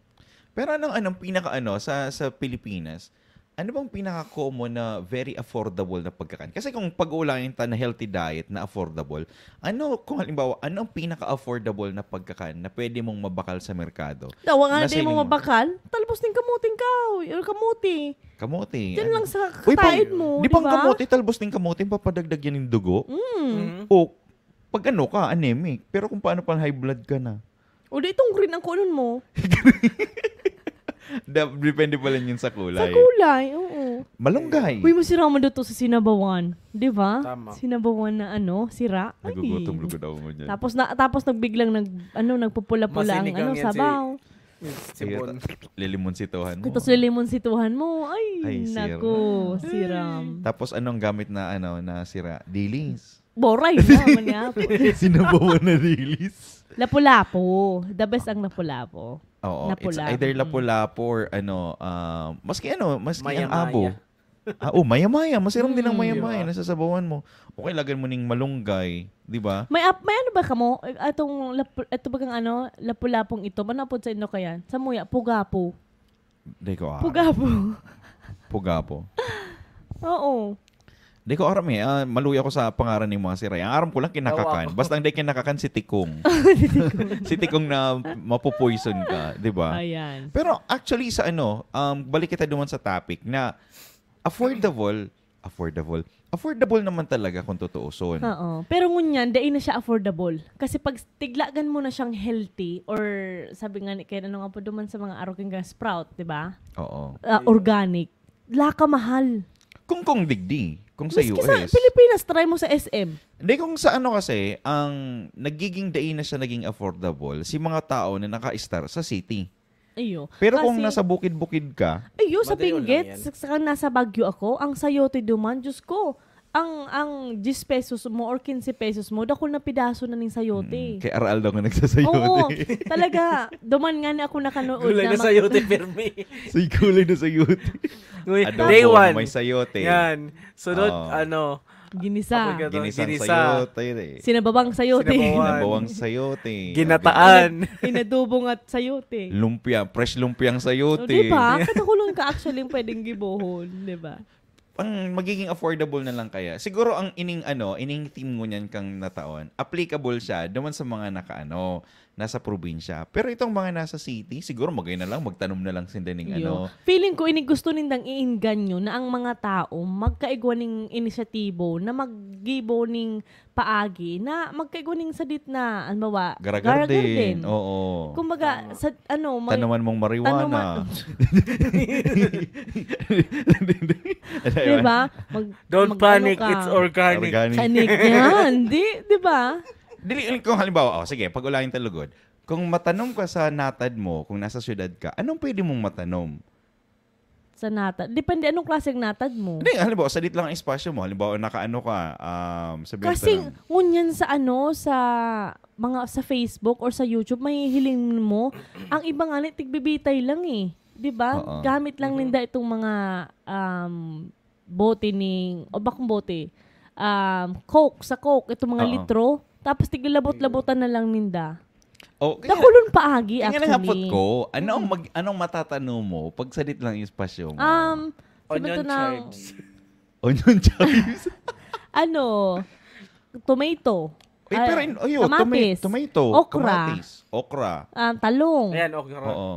Pero anong, anong pinaka ano sa sa Pilipinas? Ano bang pinaka-common na very affordable na pagkakan? Kasi kung pag-uulayan ta na healthy diet na affordable, ano kung halimbawa, ano ang pinaka-affordable na pagkakan na pwede mong mabakal sa merkado? Dawa nga Nasa di mo ining- mabakal, talbos ning kamuting kahoy, or kamuti. Kamote. Diyan ano? lang sa Uy, pang- kataid mo, di di bang ba? Kamote, talbos ning kamote, papadagdag yan yung dugo? Mm. Mhm. O, pag ano ka, anemic. Pero kung paano pang high blood ka na? O di itong green ang kunon mo. Da- depende pala yun sa kulay. Sa kulay, oo. Malunggay. Uy, masira mo dito sa sinabawan. Di ba? Tama. Sinabawan na ano, sira. Ay. Nagugutom lugod ako mo dyan. Tapos na tapos nagbiglang nag ano nagpupula-pula ang Masinigang ano yan si- sabaw. Sibon. Lilimunsituhan mo. Tapos lilimunsituhan mo. Ay, Ay, sira. Nako, siram. Tapos anong gamit na ano na sira? Dilis. Boray na man nga po. Sinabawan na dilis. Lapu-lapu. The best ang lapu-lapu. Oo, it's Lapu-lapu. either lapu-lapu or ano, ah, maski ano, maski ang Maya-maya. abo. Ah, oh, maya-maya. Masiram din ang Mm. maya-maya. Diba? Nasasabawan mo. O kaya lagyan mo ning malunggay. Di ba? May ap- may ano ba kamo? Atong lapu- ito bagang ano, lapu-lapong ito. Manapod sa inyo kaya? Sa muya, pugapo. Di ko ah. Pugapo. Pugapo. Oo. Di ko aram eh. Ah, maluya ko sa pangaran ng mga siray. Ang aram ko lang kinakakan. Tawa ko. Basta ang di kinakakan si Tikong. Si Tikong na mapupoison ka, di ba? Ayan. Pero actually sa ano, um, balik kita duman sa topic na affordable, affordable, affordable naman talaga kung tutuuson. Oo. Pero ngunyan, dai na siya affordable. Kasi pag tiglagan mo na siyang healthy or sabi nga ni Ken, ano nga po duman sa mga aroking ka sprout, di ba? Oo. Ah, organic. Laka mahal. Kung kung digdi, kung sa Maski U S. sa Pilipinas, try mo sa S M. Hindi, kung sa ano kasi, ang nagiging dai na siya naging affordable, si mga tao na naka-star sa city. Iyo. Pero kung Kasi- nasa bukid-bukid ka, Ayun, sa Madali lang Benguet, yan. sa, sa nasa Baguio ako, ang sayote duman, Diyos ko, ang ang diyes pesos mo or quince pesos mo, dakul na pidaso na ning sayote. mm, kay Aral daw nga nagsasayote. Oo, talaga. Duman nga ni ako nakanood Gulay na na mag- sayote, Fermi. Sa gulay na sayote. Uy, Adobo, day one. may sayote. Yan. Sunod, Oo. ano, Ginisa. Apoy ka- Ginisang Ginisa. sayote. Sinababang sayote. Sinabawan. Sinabawang sayote. Ginataan. Inadobong at sayote. Lumpia, fresh lumpiang O, sayote. di ba? Katakulon ka actually yung pwedeng gibohon, di ba? Ang magiging affordable na lang kaya. Siguro ang ining ano, ining theme ngunyan kang nataon, applicable siya duman sa mga nakaano, nasa probinsya. Pero itong mga nasa city, siguro magay na lang, magtanom na lang sinda ning Yo. ano. Feeling ko, ini gusto nindang iinganyo na ang mga tao magkaigwa ning inisyatibo na maggibo ning paagi na magkaigwa ning sadit na, halimbawa, Garagarden. garagarden. Oo. Kumbaga, sa, ano, mag- Tanaman mong marijuana. Tanuma- Diba? Mag, Don't mag- panic, ano ka? It's organic. Organic. Kanik yan. Di, di ba? Dili, kung halimbawa, oh, sige, pag-ulayan ta lugod. Kung matanom ka sa natad mo, kung nasa syudad ka, anong pwede mong matanom? Sa natad. Depende anong klaseng natad mo. Hindi, halimbawa, sadit lang ang espasyo mo. Halimbawa, nakaano ka, um, sabihin Kasi ta lang, ngunyan sa ano, sa mga sa Facebook or sa YouTube, mahihiling mo, ang iba nga ni tigbibitay lang eh. 'Di ba? Oo. Gamit lang Mhm. ninda itong mga um, bote ning, o bakong bote, um, Coke, sa Coke, itong mga Oo. litro. Tapos tiglabot-labotan na lang ninda. Oh, kaya, Dakulon paagi, kaya nga actually. nangapot ko, ano ang, mag, anong matatanom mo pag sadit lang ang espasyo mo? Um, sabi Onion to ng, chives. Onion chives? ano, tomato. Eh, pero Ah, in, ayo, kamatis. toma- tomato, Okra. kamatis, okra. Um, talong. Ayan, okra. Oo.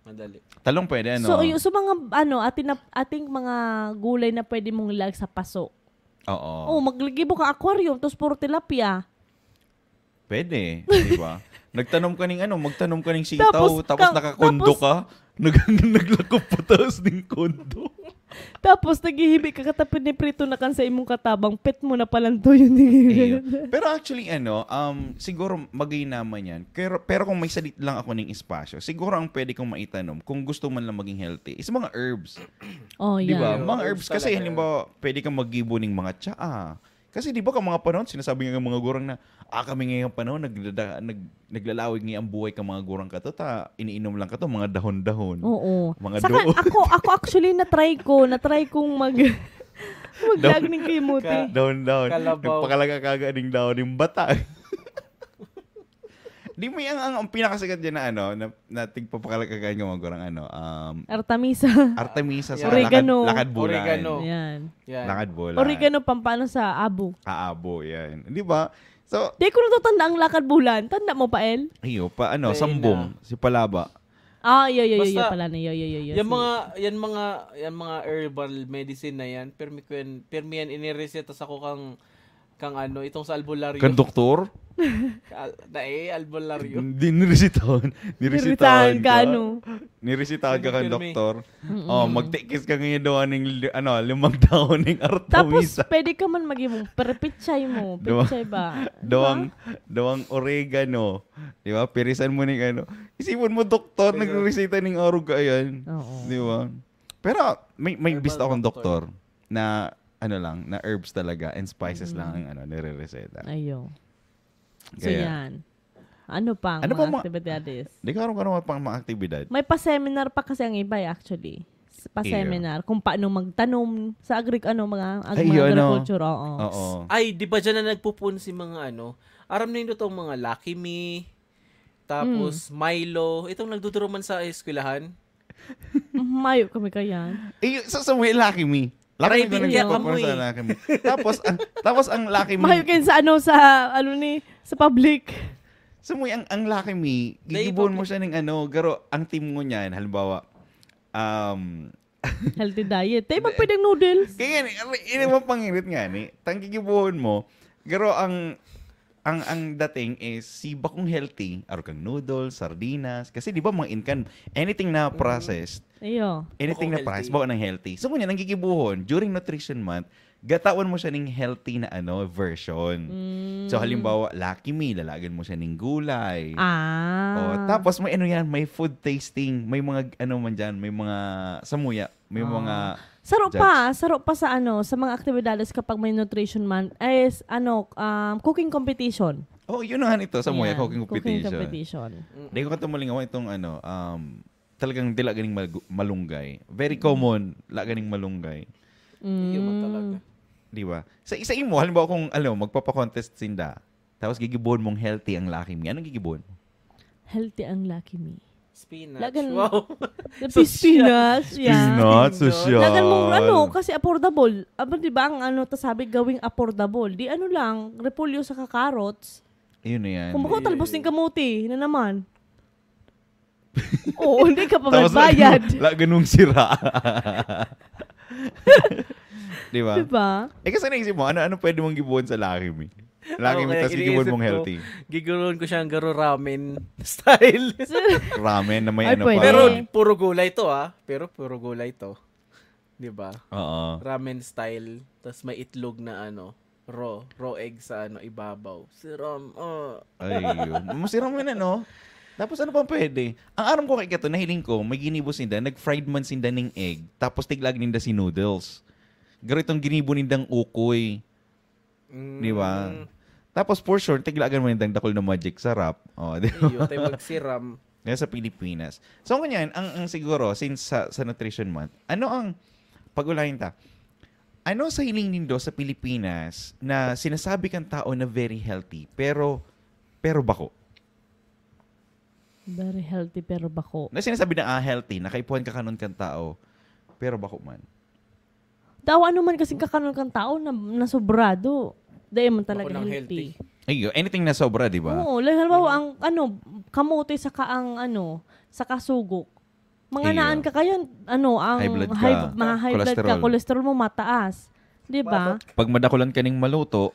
Madali. Talong pwede, ano? So, yung, so mga, ano, ating, na- ating mga gulay na pwede mong ilag sa paso. Oo. Oh, magligibo ka aquarium, tapos puro tilapia. Pwede, di ba? Nagtanom ka ning ano, magtanom ka ning sitaw, Tapos tapos, ka- nakakondo tapos ka, nag, naglakop pataas ning kondo. Tapos, naghihibi ka, katapit ni prito na kan sa imong katabang, pet mo na palanto yun. Iyo. Pero actually, ano, um, siguro magay naman yan. Pero, pero kung may sadit lang ako ning espasyo, siguro ang pwede kong maitanom, kung gusto man lang maging healthy, is mga herbs. Oh, Di ba? yeah. Mga Herbs herbs kasi, talaga. Halimbawa, pwede kang maggibo ning mga tsaa, Kasi di ba, kan mga panahon, sinasabi nga ng mga gurang na, "Ah, kami ngayong panahon, nagdada-, nag-, naglalawig ngayong buhay kan mga gurang kato, ta iniinom lang kato, mga dahon-dahon." Oo. Mga Saka doon. ako, ako actually, na-try ko. Na-try kong mag... Maglag ng kimuti. Ka- Dahon-dahon. Kalabaw. Nagpakalaga-kaga ning dahon ng bata. Di mo yung, ang, ang pinakasikat dyan na ano, na, na tigpapakalaga-kaga yung mga gurang ano, um, Artemisa. Artemisa sa Oregano. Lakad, Lakad Bulan. Oregano. Yan. Yan. Lakad Bulan. Oregano, pampano sa abo. Aabo, yan. Di ba? So, Di ko natutanda ang lakad bulan. Tanda mo pa, El? iyo, pa ano, Dahil sambong, si Palaba. Ah, yo, yo, yo, yo Basta, pala na. Yo, yo, yo, yo. Yan si- mga, yan mga, yan mga herbal medicine na yan, permi ko yan, permi yan inireseta sa ko kang, kang ano, itong sa albularyo. Kan doktor? Al, na eh, albularyo. Di, niresitahan. Niresitahan Niritahan ka, ka. ano? Niresitahan ka kan Pirmi. doktor. Oh, magtikis ka ngayon daw ning li-, ano, limang dahon ng Tapos, Artemisa. Pwede ka man maging mong perpichay mo. Diba? Pichay ba? Dawang, dawang oregano. Di ba? Pirisan mo ning ano. Isipon mo, doktor, Pero- nagre-reseta ning arog ka yan. Oo. Di ba? Pero may, may Herbal bista akong doctor. doktor na ano lang, na herbs talaga and spices lang ang ano, nire-reseta. Ayo. So, Kaya- yan. Ano pa ang Ano mga pa ma- activities? Di ka rin pang mga actividad. May pa-seminar pa kasi ang iba, eh, actually. S- Pa-seminar kung paano magtanom sa agri-, ano, mga ag- Ay, mga yun, no? agriculture, oo. Oo. Ay, di ba dyan na nagpupun si mga ano? Aram nindo tong mga Lucky Me, tapos Milo, itong nagduduruman sa eskwelahan. Mayo kami kayan. Eh, sa, sa mga Lucky Me. Lucky Me Private ko kaya nagpapapon kamoy. sa Lucky Me. Tapos, ang, tapos ang Lucky Me. Mayo kayo sa ano, sa, ano ni, sa public. Sa mga ang, ang Lucky Me, Dahil gigibuhon pag- mo siya ng ano, garo, ang team mo niyan, halimbawa, um, Healthy diet. Tayo, pwedeng noodles. Kaya yan, eh, ini mo pangirit nga ni. Tanggigibuhon mo. Pero ang ang ang dating is si bakong healthy, aro kang noodles, sardinas, kasi di ba mga inkan, anything na processed, Iyo. anything na Bakong processed, healthy. bako ng healthy. So, ngunyan, ang gigibuhon, during nutrition month, gatawan mo siya ning healthy na ano, version. Mm. So, halimbawa, Lucky Me, lalagan mo siya ning gulay. Ah. Oh, tapos may ano yan, may food tasting, may mga ano man dyan, may mga samuya, may Ah. mga Saro judge. pa, saro pa sa ano, sa mga aktibidades kapag may nutrition month, ay s- ano, um, cooking competition. Oh, yun na nga nito, samuya, Ayan, cooking competition. competition. Di ko katumalingawan itong ano, um, talagang dila ganing malu- malunggay. Very common, la ganing malunggay. Iyo man talaga. Di ba? Sa isa mo, halimbawa kung ano, magpapakontest sinda, tapos gigibuhon mong healthy ang Lucky Me. Anong gigibuhon mo? Healthy ang Lucky Me. Spinach. Lagan- Wow. Spinach, yeah. Spinach, sosyal. Lagan mong ano, kasi affordable. Aba, di ba, ang ano, ta sabi, gawing affordable. Di ano lang, repolyo sa carrots. Yun na yan. Kung bako, talbos ng kamote na naman. Oo, hindi ka pa Tapos magbayad. La ganung sira. Di ba? Di ba? Eh, kasi naisip mo, ano, ano pwede mong gibuhon sa Lucky Me? Lucky Ako, Me, kaya tapos gigibuhon iniisip mong ko, healthy. Giguhon ko siyang garo ramen style. Ramen na may Ay, ano pwede. pa. Pero puro gulay to, ah. Pero puro gulay to. Di ba? Oo. Ramen style. Tapos may itlog na ano, raw, raw egg sa ano, ibabaw. Si Ram, ah. Ayun. Masira mo yun, ano? Tapos ano pa pwede? Ang aram ko kay Kato, nahiling ko, may ginibo sinda, nag-fried man sinda ning egg, tapos tiglag ninda si noodles. Garo itong ginibo nindang ukoy, Mm. di ba? Tapos for sure, tiglagan mo nindang dakul na Magic Sarap. Oh, di ba? Iyo, tayo magsiram. Ngayon sa Pilipinas. So, ngunyan, ang, ang siguro, since sa, sa Nutrition Month, ano ang, pag-ulayan ta, ano sa hiling nindo sa Pilipinas na sinasabi kang tao na very healthy, pero, pero bako? Very healthy pero bako. Na sinasabi na, ah, healthy, nakaipuhan ka kanon kang tao, pero bako man. Daw ano man kasing kakanon kang tao na nasobrado. Dahil man talaga Bako ng healthy. healthy. Ayun, anything na sobra, di ba? Oo, like, halimbawa, ang ano, kamote saka ang ano, saka sugok. Mga Iyo. naan ka kayo, ano, ang High blood ka. high, mga high blood ka, Cholesterol. Cholesterol mo mataas. Di ba? Pag madakulan ka ning maluto,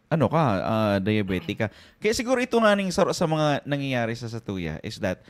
ano ka, ah, diabetic ka. Kaya siguro ito nga ning sa, sa mga nangyayari sa satuya is that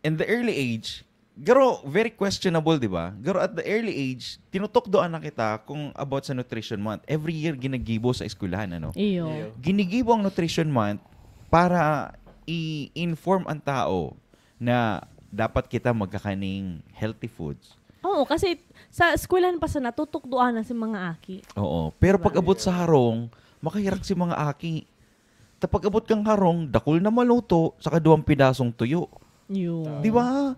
in the early age, garo, very questionable, di ba? Garo at the early age, tinutukdoan na kita kung about sa Nutrition Month. Every year, ginagibo sa eskwelahan, ano? Iyo. Iyo. Ginigibo ang Nutrition Month para i-inform ang tao na dapat kita magkakaning healthy foods. Oo, kasi Sa eskwelahan pa sana, tutukdoan na si mga aki. Oo. Pero pag abot sa harong, makahirak si mga aki. Ta pag abot kang harong, dakul na maluto, saka duwang pidasong tuyo. Yun. Di ba?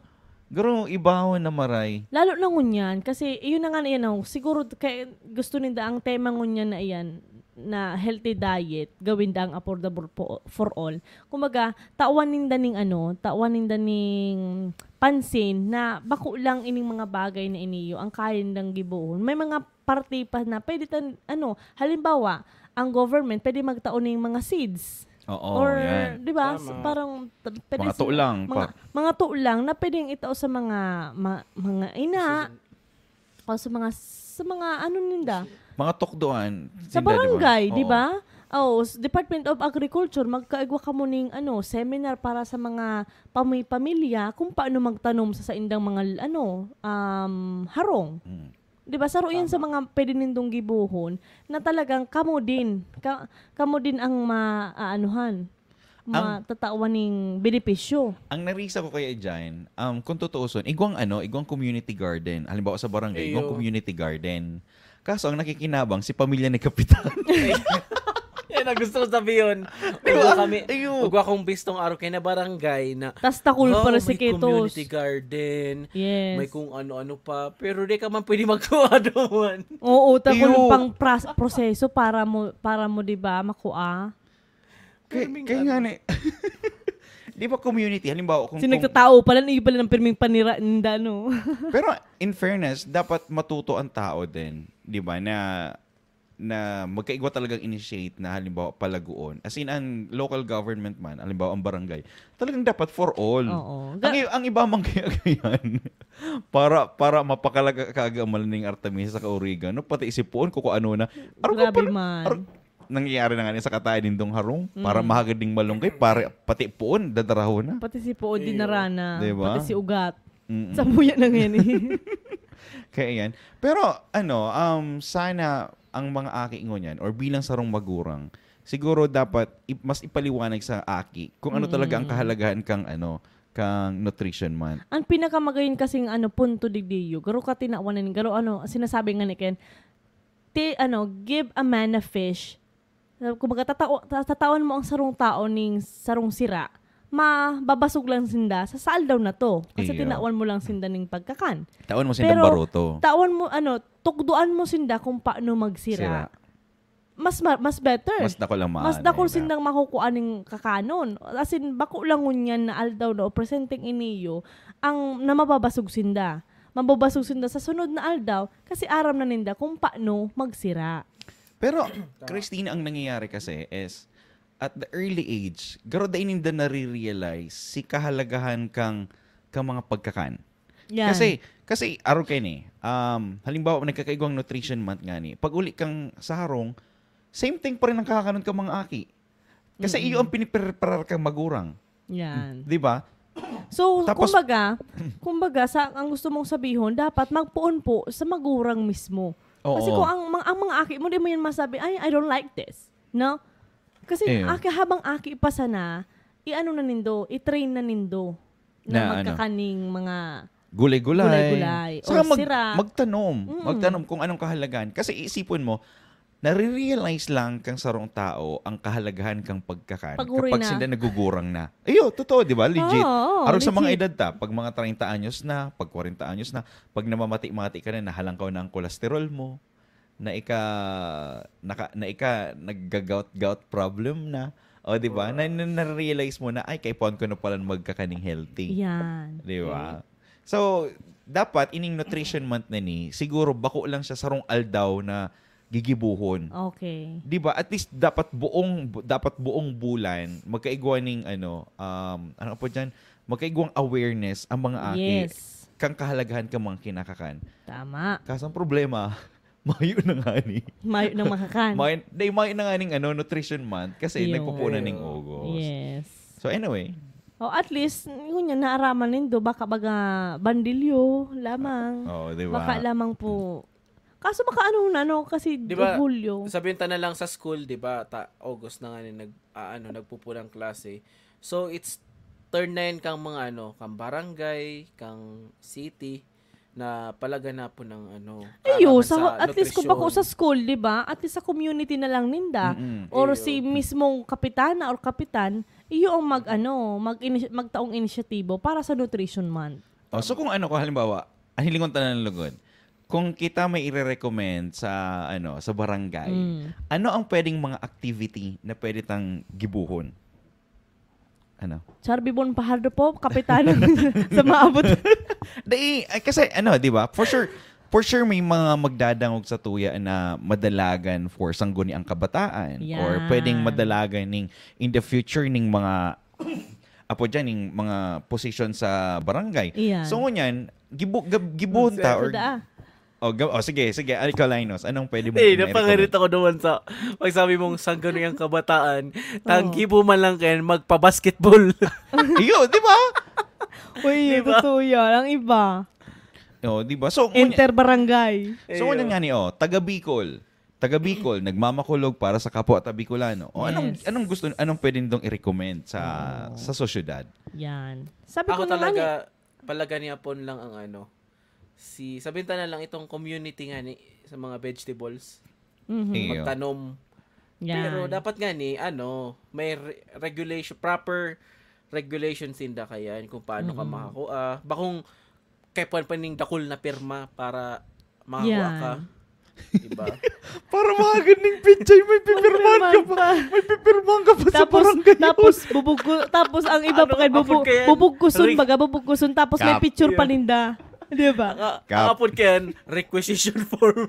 Garo, ibaon na maray. Lalo na ngunyan, kasi yun na nga na yan, oh, siguro kaya gusto ninda ang tema ngunyan na iyan, na healthy diet, gawin daang affordable po, for all. Kumbaga, tawan ninda ning ano, tawan ninda ning pansin na bako lang ining mga bagay na iniyo ang kaya nindang gibohon. May mga parte pa na pwede tan, ano, halimbawa, ang government pwede magtao ning mga seeds. Oo, Or, yan. di ba, Tama. parang t- pwede Mga sila- tulang, mga, pa- mga tulang na pwedeng itao sa mga ma- mga ina o sa mga sa mga ano ninda Mga tukdoan. sa Sinda, di ba? barangay, di Oo. ba? Oh, s- Department of Agriculture, magkaigwa kamo ning ano, seminar para sa mga pami- pamilya kung paano magtanom sa saindang mga ano, um, harong. Mm. Di ba? Saro yan sa mga pwede nindong gibohon na talagang kamo din, ka, kamo din ang maaanuhan, matatawan ning benepisyo. Ang narisa ko kaya dyan, um, kung tutuuson, igwang ano, igwang community garden. Halimbawa sa barangay, igwang Iyo. Community garden. Kaso ang nakikinabang, si pamilya ni Kapitan. Yan ang gusto ko sabihin. Di ba kami, Ayun. Ugwa kong bistong araw kay na barangay na Tas takul "Oh, para may si Ketos. Community garden, Yes. May kung ano-ano pa. Pero di ka man pwede magkuha doon. Oo, takul Iyo. Pang pras- proseso para mo, para mo, di ba, makua. Kaya, kaya nga ni, di ba community, halimbawa kung... Kasi kung- nagtatao pala, yung pala ng pirming panira, ninda, no? Pero in fairness, dapat matuto ang tao din, di ba, na na magkaigwa talagang initiate na halimbawa palaguon. As in, ang local government man, halimbawa ang barangay, talagang dapat for all. Oo. Ang, i- ang iba man kaya ganyan, para, para mapakalaga kaaga man ning Artemisa sa Kaurigan, no? Pati si Puon, kung ano na. Aro ko Grabe pa- man. aro- nangyayari na nga ni sa katayan nindong harong, para mahagad ding malunggay, para pati Puon, dadaraho na. Pati si Puod Iyo. dinarana. Di ba? Pati si Ugat. Mm-mm. Sabuya na ngayon eh. Kaya yan. Pero ano, um, sana ang mga aki ngunyan or bilang sarong magurang, siguro dapat ip- mas ipaliwanag sa aki kung ano talaga ang kahalagahan kang ano, kang nutrition month. Ang pinakamagayon kasing ano, punto digdiyo, garo ka tinawanan, garo ano, sinasabi nga ni Ken, ti, ano, give a man a fish. Kumbaga, tatao, ta- tatawan mo ang sarong tao ning sarong sira, mababasog lang sinda sa, sa aldaw na to. Kasi Iyo. Tinawan mo lang sinda ning pagkakan. Tawan mo silang Pero, baruto. Tawan mo, ano, tukdoan mo sinda kung paano magsira. Sira. Mas ma- mas better. Mas dakol ang Mas maanay dakol na. Sindang makukuha ning kakanon. As in, bako lang ngunyan na aldaw na o presenteng iniyo ang namababasog sinda. Mababasog sinda sa sunod na aldaw kasi aram na ninda kung paano magsira. Pero, Christina, ang nangyayari kasi is, at the early age, garo dai ninda nare-realize si kahalagahan kang, kang mga pagkakan. Yan. Kasi, kasi, aro kayo ni, um, halimbawa, nagkakaigwang nutrition month nga ni, pag uli kang sa harong, same thing pa rin ang kakakanon ka mga aki. Kasi iyo ang pinipreparar kang magurang. Yan. Di ba? So, Tapos- kumbaga, kumbaga, sa, ang gusto mong sabihon, dapat magpoon po sa magurang mismo. Kasi Oo. Kung ang, mga- ang mga aki mo, di mo yan masabi, "Ay, I don't like this." No? Kasi Eh. aki, habang aki pa sana, i-ano na nindo, i-train na nindo na, Na ano? Magkakaning mga Gulay-gulay. Gulay-gulay. Saka O sira. Magtanom. Mm. Magtanom kung anong kahalagahan. Kasi isipon mo, nare-realize lang kang sarong tao ang kahalagahan kang pagkakan Pag uri kapag na. Sila nagugurang na. Iyo, totoo, di ba? Legit. Oo, oo, Arog sa mga legit. Edad ta, pag mga treinta anyos na, pag kwarenta anyos na, pag namamati-mati ka na, nahalangkaw na ang kolesterol mo, na ika, naka, na ika, nagga-gout, gout problem na. O, di ba? Na, na, na-realize mo na, "Ay, kaipuhan ko na pala magkakaning healthy." Yan. Di ba? So, dapat ining nutrition month na ni, siguro bako lang siya sarong aldaw na gigibuhon. Okay. Di ba? At least dapat buong bu- dapat buong bulan magkaigwa ning ano, um, ano po diyan, magkaigwang awareness ang mga aki Yes. kang kahalagahan ka mga kinakakan. Tama. Kaso ang problema, mayo na nga ni. Mayo nang makakan. Mayo, day, mayo na nga ning ano, nutrition month kasi Yun. Nagpupunan ning August. Yes. So anyway, O at least, yun yan, naaraman nindo, baka baga bandilyo lamang. Oo, di ba? Baka lamang po. Kaso baka ano na, no? Kasi Di ba, Hulyo. Sabihin ta na lang sa school, di ba, ta, August na nga ni nag, ah, ano, nagpupulang klase. So, it's turn na yan kang mga ano, kang barangay, kang city. na palaganapon ng ano, Iyo, kaaraman sa, at least kung bako nutrisyon. Sa school, di ba? At least sa community na lang ninda. Mm-mm. Or Iyo. Si mismong kapitan na or kapitan, iyo ang mag, ano, mag, magtaong inisyatibo para sa Nutrition Month. Oh, so kung ano, kung halimbawa, ang hilingon tanan lugod, kung kita may ire-recommend sa ano sa barangay, Mm. Ano ang pwedeng mga activity na pwede tang gibuhon? Ano? Charbibon Pahardo po, kapitan sa maabot. Dai, ay, kasi ano, 'di ba? For sure, for sure may mga magdadangog sa tuya na madalagan for sangguniang kabataan or Yan. Pwedeng madalagan ning in the future ning mga apo diyan ning mga position sa barangay. Iyan. So ngunyan, gibu, gab, gibuhon ta or Sada. Oh, gab, oh, sige, sige. Ay, ikaw, Linus, anong pwede mo Eh, i-recommend? napangarit ako naman sa pagsabi mong sangguniang kabataan, tanggibo man lang kayan magpa-basketball. Iyo, di ba? Uy, Di ba? Totoo yan. Ang iba. Oh, di ba? So, ngunyan, Inter-barangay. so, ngunyan nga ni, oh, taga Bicol. Taga Bicol, nagmamakulog para sa kapwa ta Bicolano. O anong Yes. anong gusto anong pwede nitong i-recommend sa sa sosyedad? Yan. Sabi ko Ako na nga talaga, eh. Palaganapon lang ang ano. Si, sabihin ta na lang itong community nga ni, sa mga vegetables. Mhm. Iyo. Magtanom. Yan. Pero dapat nga ni, ano, may re- regulation, proper regulation sinda kayan kung paano ka Mm-mm. makakuha. Bakong kaya pa ning dakul na pirma para makakuha Yan. ka. Diba? Para mga ganing pichay, may pipirmahan ka Pipirmahan pa. pa. May pipirmahan ka pa sa Tapos, barangay. tapos bubugko, tapos ang iba Ano, pa kay bubu, apod kaya yan? bubugkuson, Re- baga bubugkuson, tapos may Kap. picture pa Yeah. ninda. Di ba? Ka, Kap. Apod kayan, requisition form.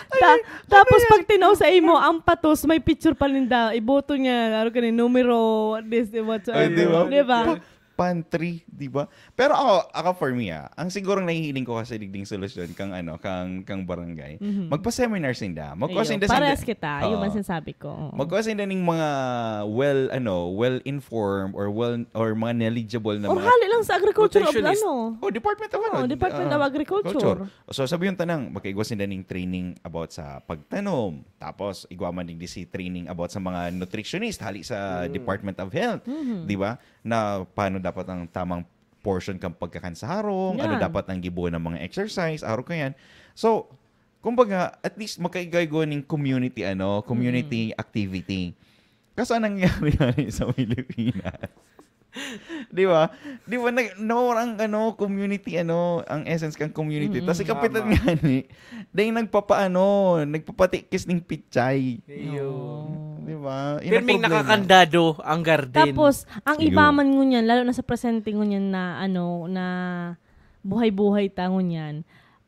Ta- tapos pag tinaw sa imo, ang patos, may picture pa ninda. Iboto niya, ano ka ni, numero, this, whatsoever. Ay, di ba? Di ba? Pa- pantry, di ba? Pero ako, ako for me ah, ang sigurong nahihiling ko kasi digding solusyon kang ano, kang kang barangay. Mhm. Magpa-seminar sinda. Magkuha Ayun, sinda parehas sinda. kita. Yun Oo. ang sinasabi ko. Oo. Magkuha sinda ning mga well ano, well informed or well or mga knowledgeable na Or mga hali lang sa agriculture of Nutritionist. ano. Oh, Department of Oo, ano, Department ah, of Agriculture. So sabi yung tanang, magkaigwa sinda ning training about sa pagtanom. Tapos igwa man din si training about sa mga nutritionist hali sa Mm. Department of Health, Mhm. di ba? Na paano dapat ang tamang portion kang pagkakan sa harong, ano Yan. dapat ang gibo ng mga exercise, araw ko yan. So, kumbaga, at least magkaigwa-igwa ning community ano, community activity. Kaso anong nangyari nga sa Pilipinas? Di ba? Di ba, nag, nawawala ang ano, community, ano, ang essence kang community. Mm-mm. Tapos kapitan Tama. nga ni, dahil nagpapaano, nagpapatikis ng pichay. Iyo. Oo. Di ba? Yun ang Pirming problema. Nakakandado ang garden. Tapos, ang iba Iyo. man ngunyan, lalo na sa presente ngunyan na, ano, na buhay-buhay ta ngunyan,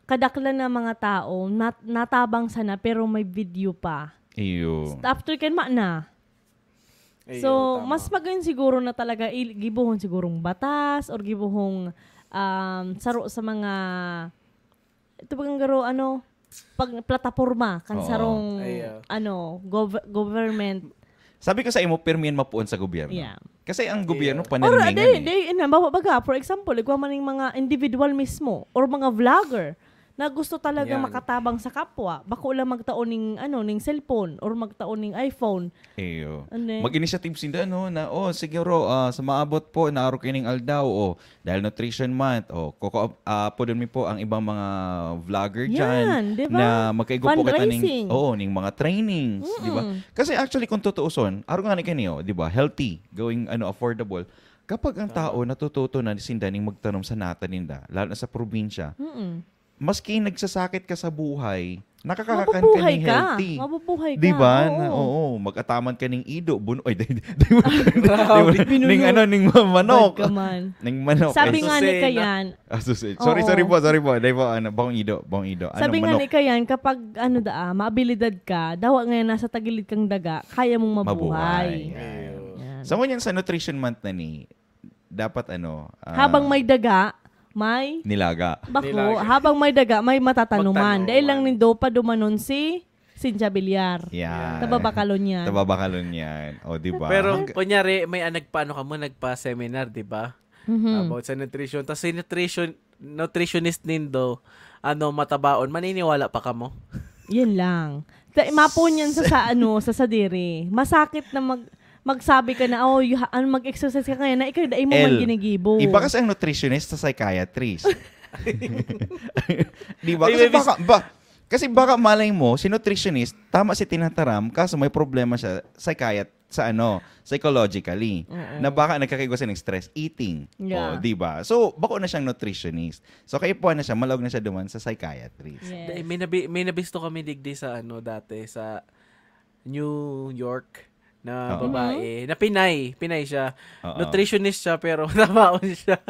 kadaklan na mga tao, nat- natabang sana pero may video pa. Iyo. After kan ma na. Ayun, So, tama. Mas magayon siguro na talaga il- gibuhon sigurong batas or gibuhong um, saro sa mga ito bagang garo ano pag plataporma kan Oo. sarong Ay, ah. ano gov- government. Sabi ko sa imo, pirmi yan mapuon sa gobyerno. Yeah. Kasi ang gobyerno Or panalimingan day, eh. Day, ina, bawa baga, for example, igwa man ning mga individual mismo or mga vlogger na gusto talaga Yan. Makatabang sa kapwa, bako lang magtao ning ano, ning cellphone or magtao ning iPhone. Iyo. Ano eh? Mag-initiative sinda, no, na, oh, siguro, ah, sa maabot po, naaro kining aldaw, oh, dahil Nutrition Month, oh, koko, ah, pudon mi po ang ibang mga vlogger Yan, dyan di ba? Na magkaigo po kita ning, Fundraising. Oo, ning mga trainings, di ba? Mm-mm. Kasi actually, kung tutuuson, araw nga ni kaniyo, di ba, healthy, going, ano, affordable, kapag ang tao natututo na sinda ning magtanom sa nata ninda, lalo na sa probinsya, Mm-mm. maski nagsasakit ka sa buhay, nakakakakan ka Mabubuhay ning ka. healthy. Mabubuhay ka. Di ba? Oo. Na, oo, mag-ataman ka ning ido, buno, ay, di, di, di, Grabe. di, ning ano, ning manok. Bad ka man. Ning manok. Sabi Eh, nga ni Azucena. Kayan, ah, susi. Sorry, Oo. sorry po, sorry po. Dahil po, ano, bawang ido, bawang ido. Ano, Sabi nga manok. Ni Kayan, kapag ano daa, maabilidad ka, dawa nga nasa tagilid kang daga, kaya mong mabuhay. Mabuhay. Yan. Ayun. Yan. So, ngunyan sa Nutrition Month na ni, dapat ano, ah, Habang may daga, may nilaga. bako. Nilaga. Habang may daga, may matatanuman. Magtanuman. Dahil lang nindo pa dumanon si Sinja Bilyar. Yan. Tababakalon yan. Tababakalon yan. O, di ba? Pero, Hangga- kunyari, may ah, nagpaano ka mo, nagpa-seminar, di ba? Mhm. About sa nutrition. Tapos si nutrition, nutritionist nindo, ano, matabaon, maniniwala pa ka mo? Yan lang. Ta- mapon yan sa, sa ano, sa sadiri. Masakit na mag Magsabi ka na, "Oh, you ha-, ano, mag-exercise ka ngayon," na ikaw, dai mo man L. ginigibo. Iba kasi ang nutritionist sa psychiatrist. Di ba? Ay, Kasi may bis- baka, ba, kasi baka malay mo, si nutritionist, tama si tinataram, kaso may problema siya, psychiat-, sa ano, psychologically. Oo. Na baka nagkakaigwa siya ng stress eating. Yeah. O, di ba? So, bako na siyang nutritionist. So, kaipuhan na siya, malog na siya duman sa psychiatrist. Yes. Dahil may, nabi, may nabisto kami digdi sa ano dati, sa New York na Oo. babae. Na Pinay. Pinay siya. Oo. Nutritionist siya, pero nabaon siya.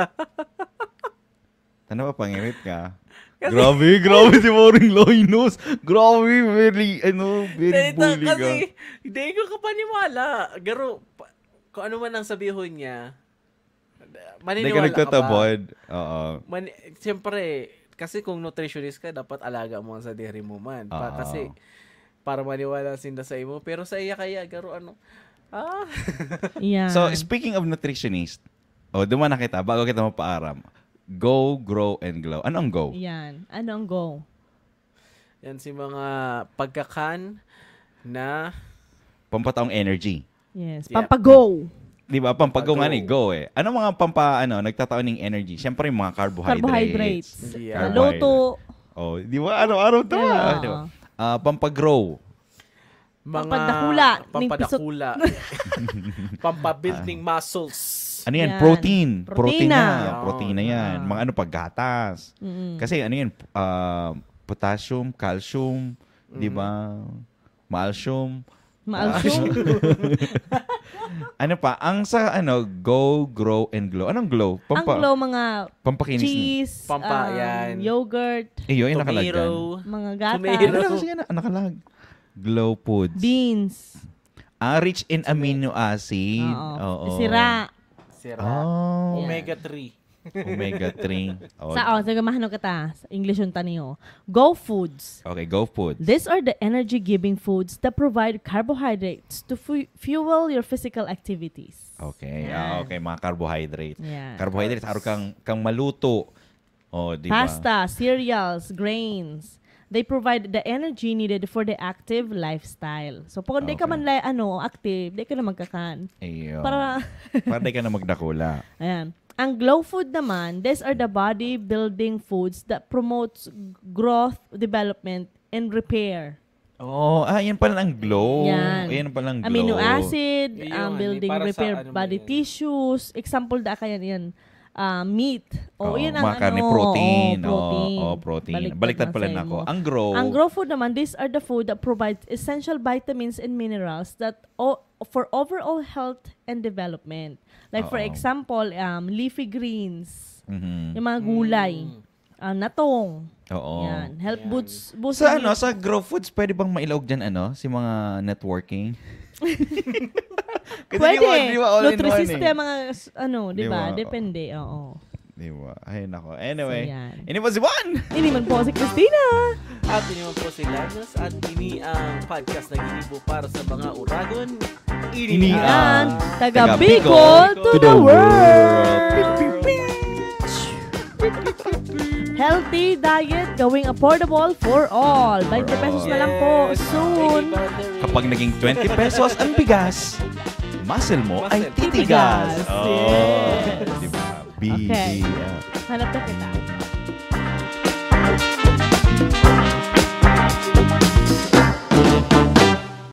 Tanda pa, pangirit ka. Kasi- Grabe, grabe si Maring Linus. Grabe, very, ano, very Dahil ta- bully ka. kasi, hindi ko kapaniwala. Garo, pa- kung ano man ang sabihon niya, Hindi ka maniniwala ka ba? nagkagtatabod. Oo. Man, siyempre, kasi kung nutritionist ka, dapat alaga mo ang sadiri mo man. Pa, Oo. kasi, para maniwala sinda sa imo. Pero sa iya kaya, garo ano, ah, Yeah. So, speaking of nutritionist, oh, duman na kita, bago kita mapaaram. Go, grow, and glow. Ano ang go? Yan. Ano ang go? Yan si mga pagkakan na Pampataong energy. Yes. Yeah. Pampago. Di ba? Pampago nga Pampago. ni go eh. Ano mga pampa, ano, nagtataon ng energy? Siyempre, yung mga carbohydrates. Carbohydrates. Yeah. Maluto. Oh, di ba? Araw-araw to. Diba? Ah, di ba? Ah, pampagrow. mga Pampadakula. Ning pisot. Pampadakula. Pampabuild ng muscles. Ano yan? Yan. Protein. Protina. Protina. Yan. Protina yan. Ah. Mga ano, paggatas. Mm-mm. Kasi ano yan? Ah, potassium, calcium, di ba? Malcium. Maalsyo. Ano pa? Ang sa ano, go, grow, and glow. Anong glow? Ang Pampa, glow, mga pampakinis ni. cheese, Pampa-, um, yan. yogurt, Eh, yun, yung nakalag dyan. Tomato. Mga gatas, Tomato. Ano kasi yan? Nakalag. Glow foods. Beans. Ah, rich in amino acid. Oo. Oo. Sira. Sira. Oh. Yeah. Omega three. Omega three. Oh. Sa, oh, sige, mahano kita. Sa English yung taniyo. Go foods. Okay, go food. These are the energy-giving foods that provide carbohydrates to fu- fuel your physical activities. Okay. Yan. Ah, okay, mga carbohydrate. Yan. Carbohydrate, araw kang, kang maluto. Oh, di ba? Pasta, cereals, grains. They provide the energy needed for the active lifestyle. So, kung di ka Okay. man la, ano, active, di ka na magkakan. Ayun. Para, Para di ka na magdakula. Ayan. Ang glow food naman, these are the body-building foods that promotes growth, development, and repair. Oh, ah, yan pala ang glow. Yan. Yan pala ang glow. Amino acid, Yun, um, eh, building para sa repair ano mo body yun? tissues. Example da kayan yan. Ah, meat. O, Oo, yan ang mga karne, ano, protein. oo, protein. Oo, oo, protein. Baliktad Baliktad na pala sa na imo. ako. Ang grow. Ang grow food naman, these are the food that provides essential vitamins and minerals that o- for overall health and development. Like for Oo. example, um, leafy greens, Mhm. yung mga gulay, Mm. ah, natong. Oo. Yan. Help Yan. boost, boost Sa yung- ano, sa grow foods, pwede bang mailaog dyan, ano, si mga networking? Kasi Pwede. di ba, di ba, all in one Nutrisista, eh. mga s- ano, di Di ba? ba? Depende, oo. Di ba? Ay, nako. Anyway, So, yan. ini po si Juan! Ini man po si Christina. At ini man po si Linus at ini ang podcast na ginibo para sa mga uragon. Ini Yan. ang Taga Taga Bicol Bicol to the world. Healthy diet going affordable for all. Twenty pesos na lang po. Yes. Soon. Kapag naging twenty pesos ang bigas, muscle mo ay Muscle. titigas. Titigas. Oh, Yes. Di ba? Okay. B B L. Hanap na kita.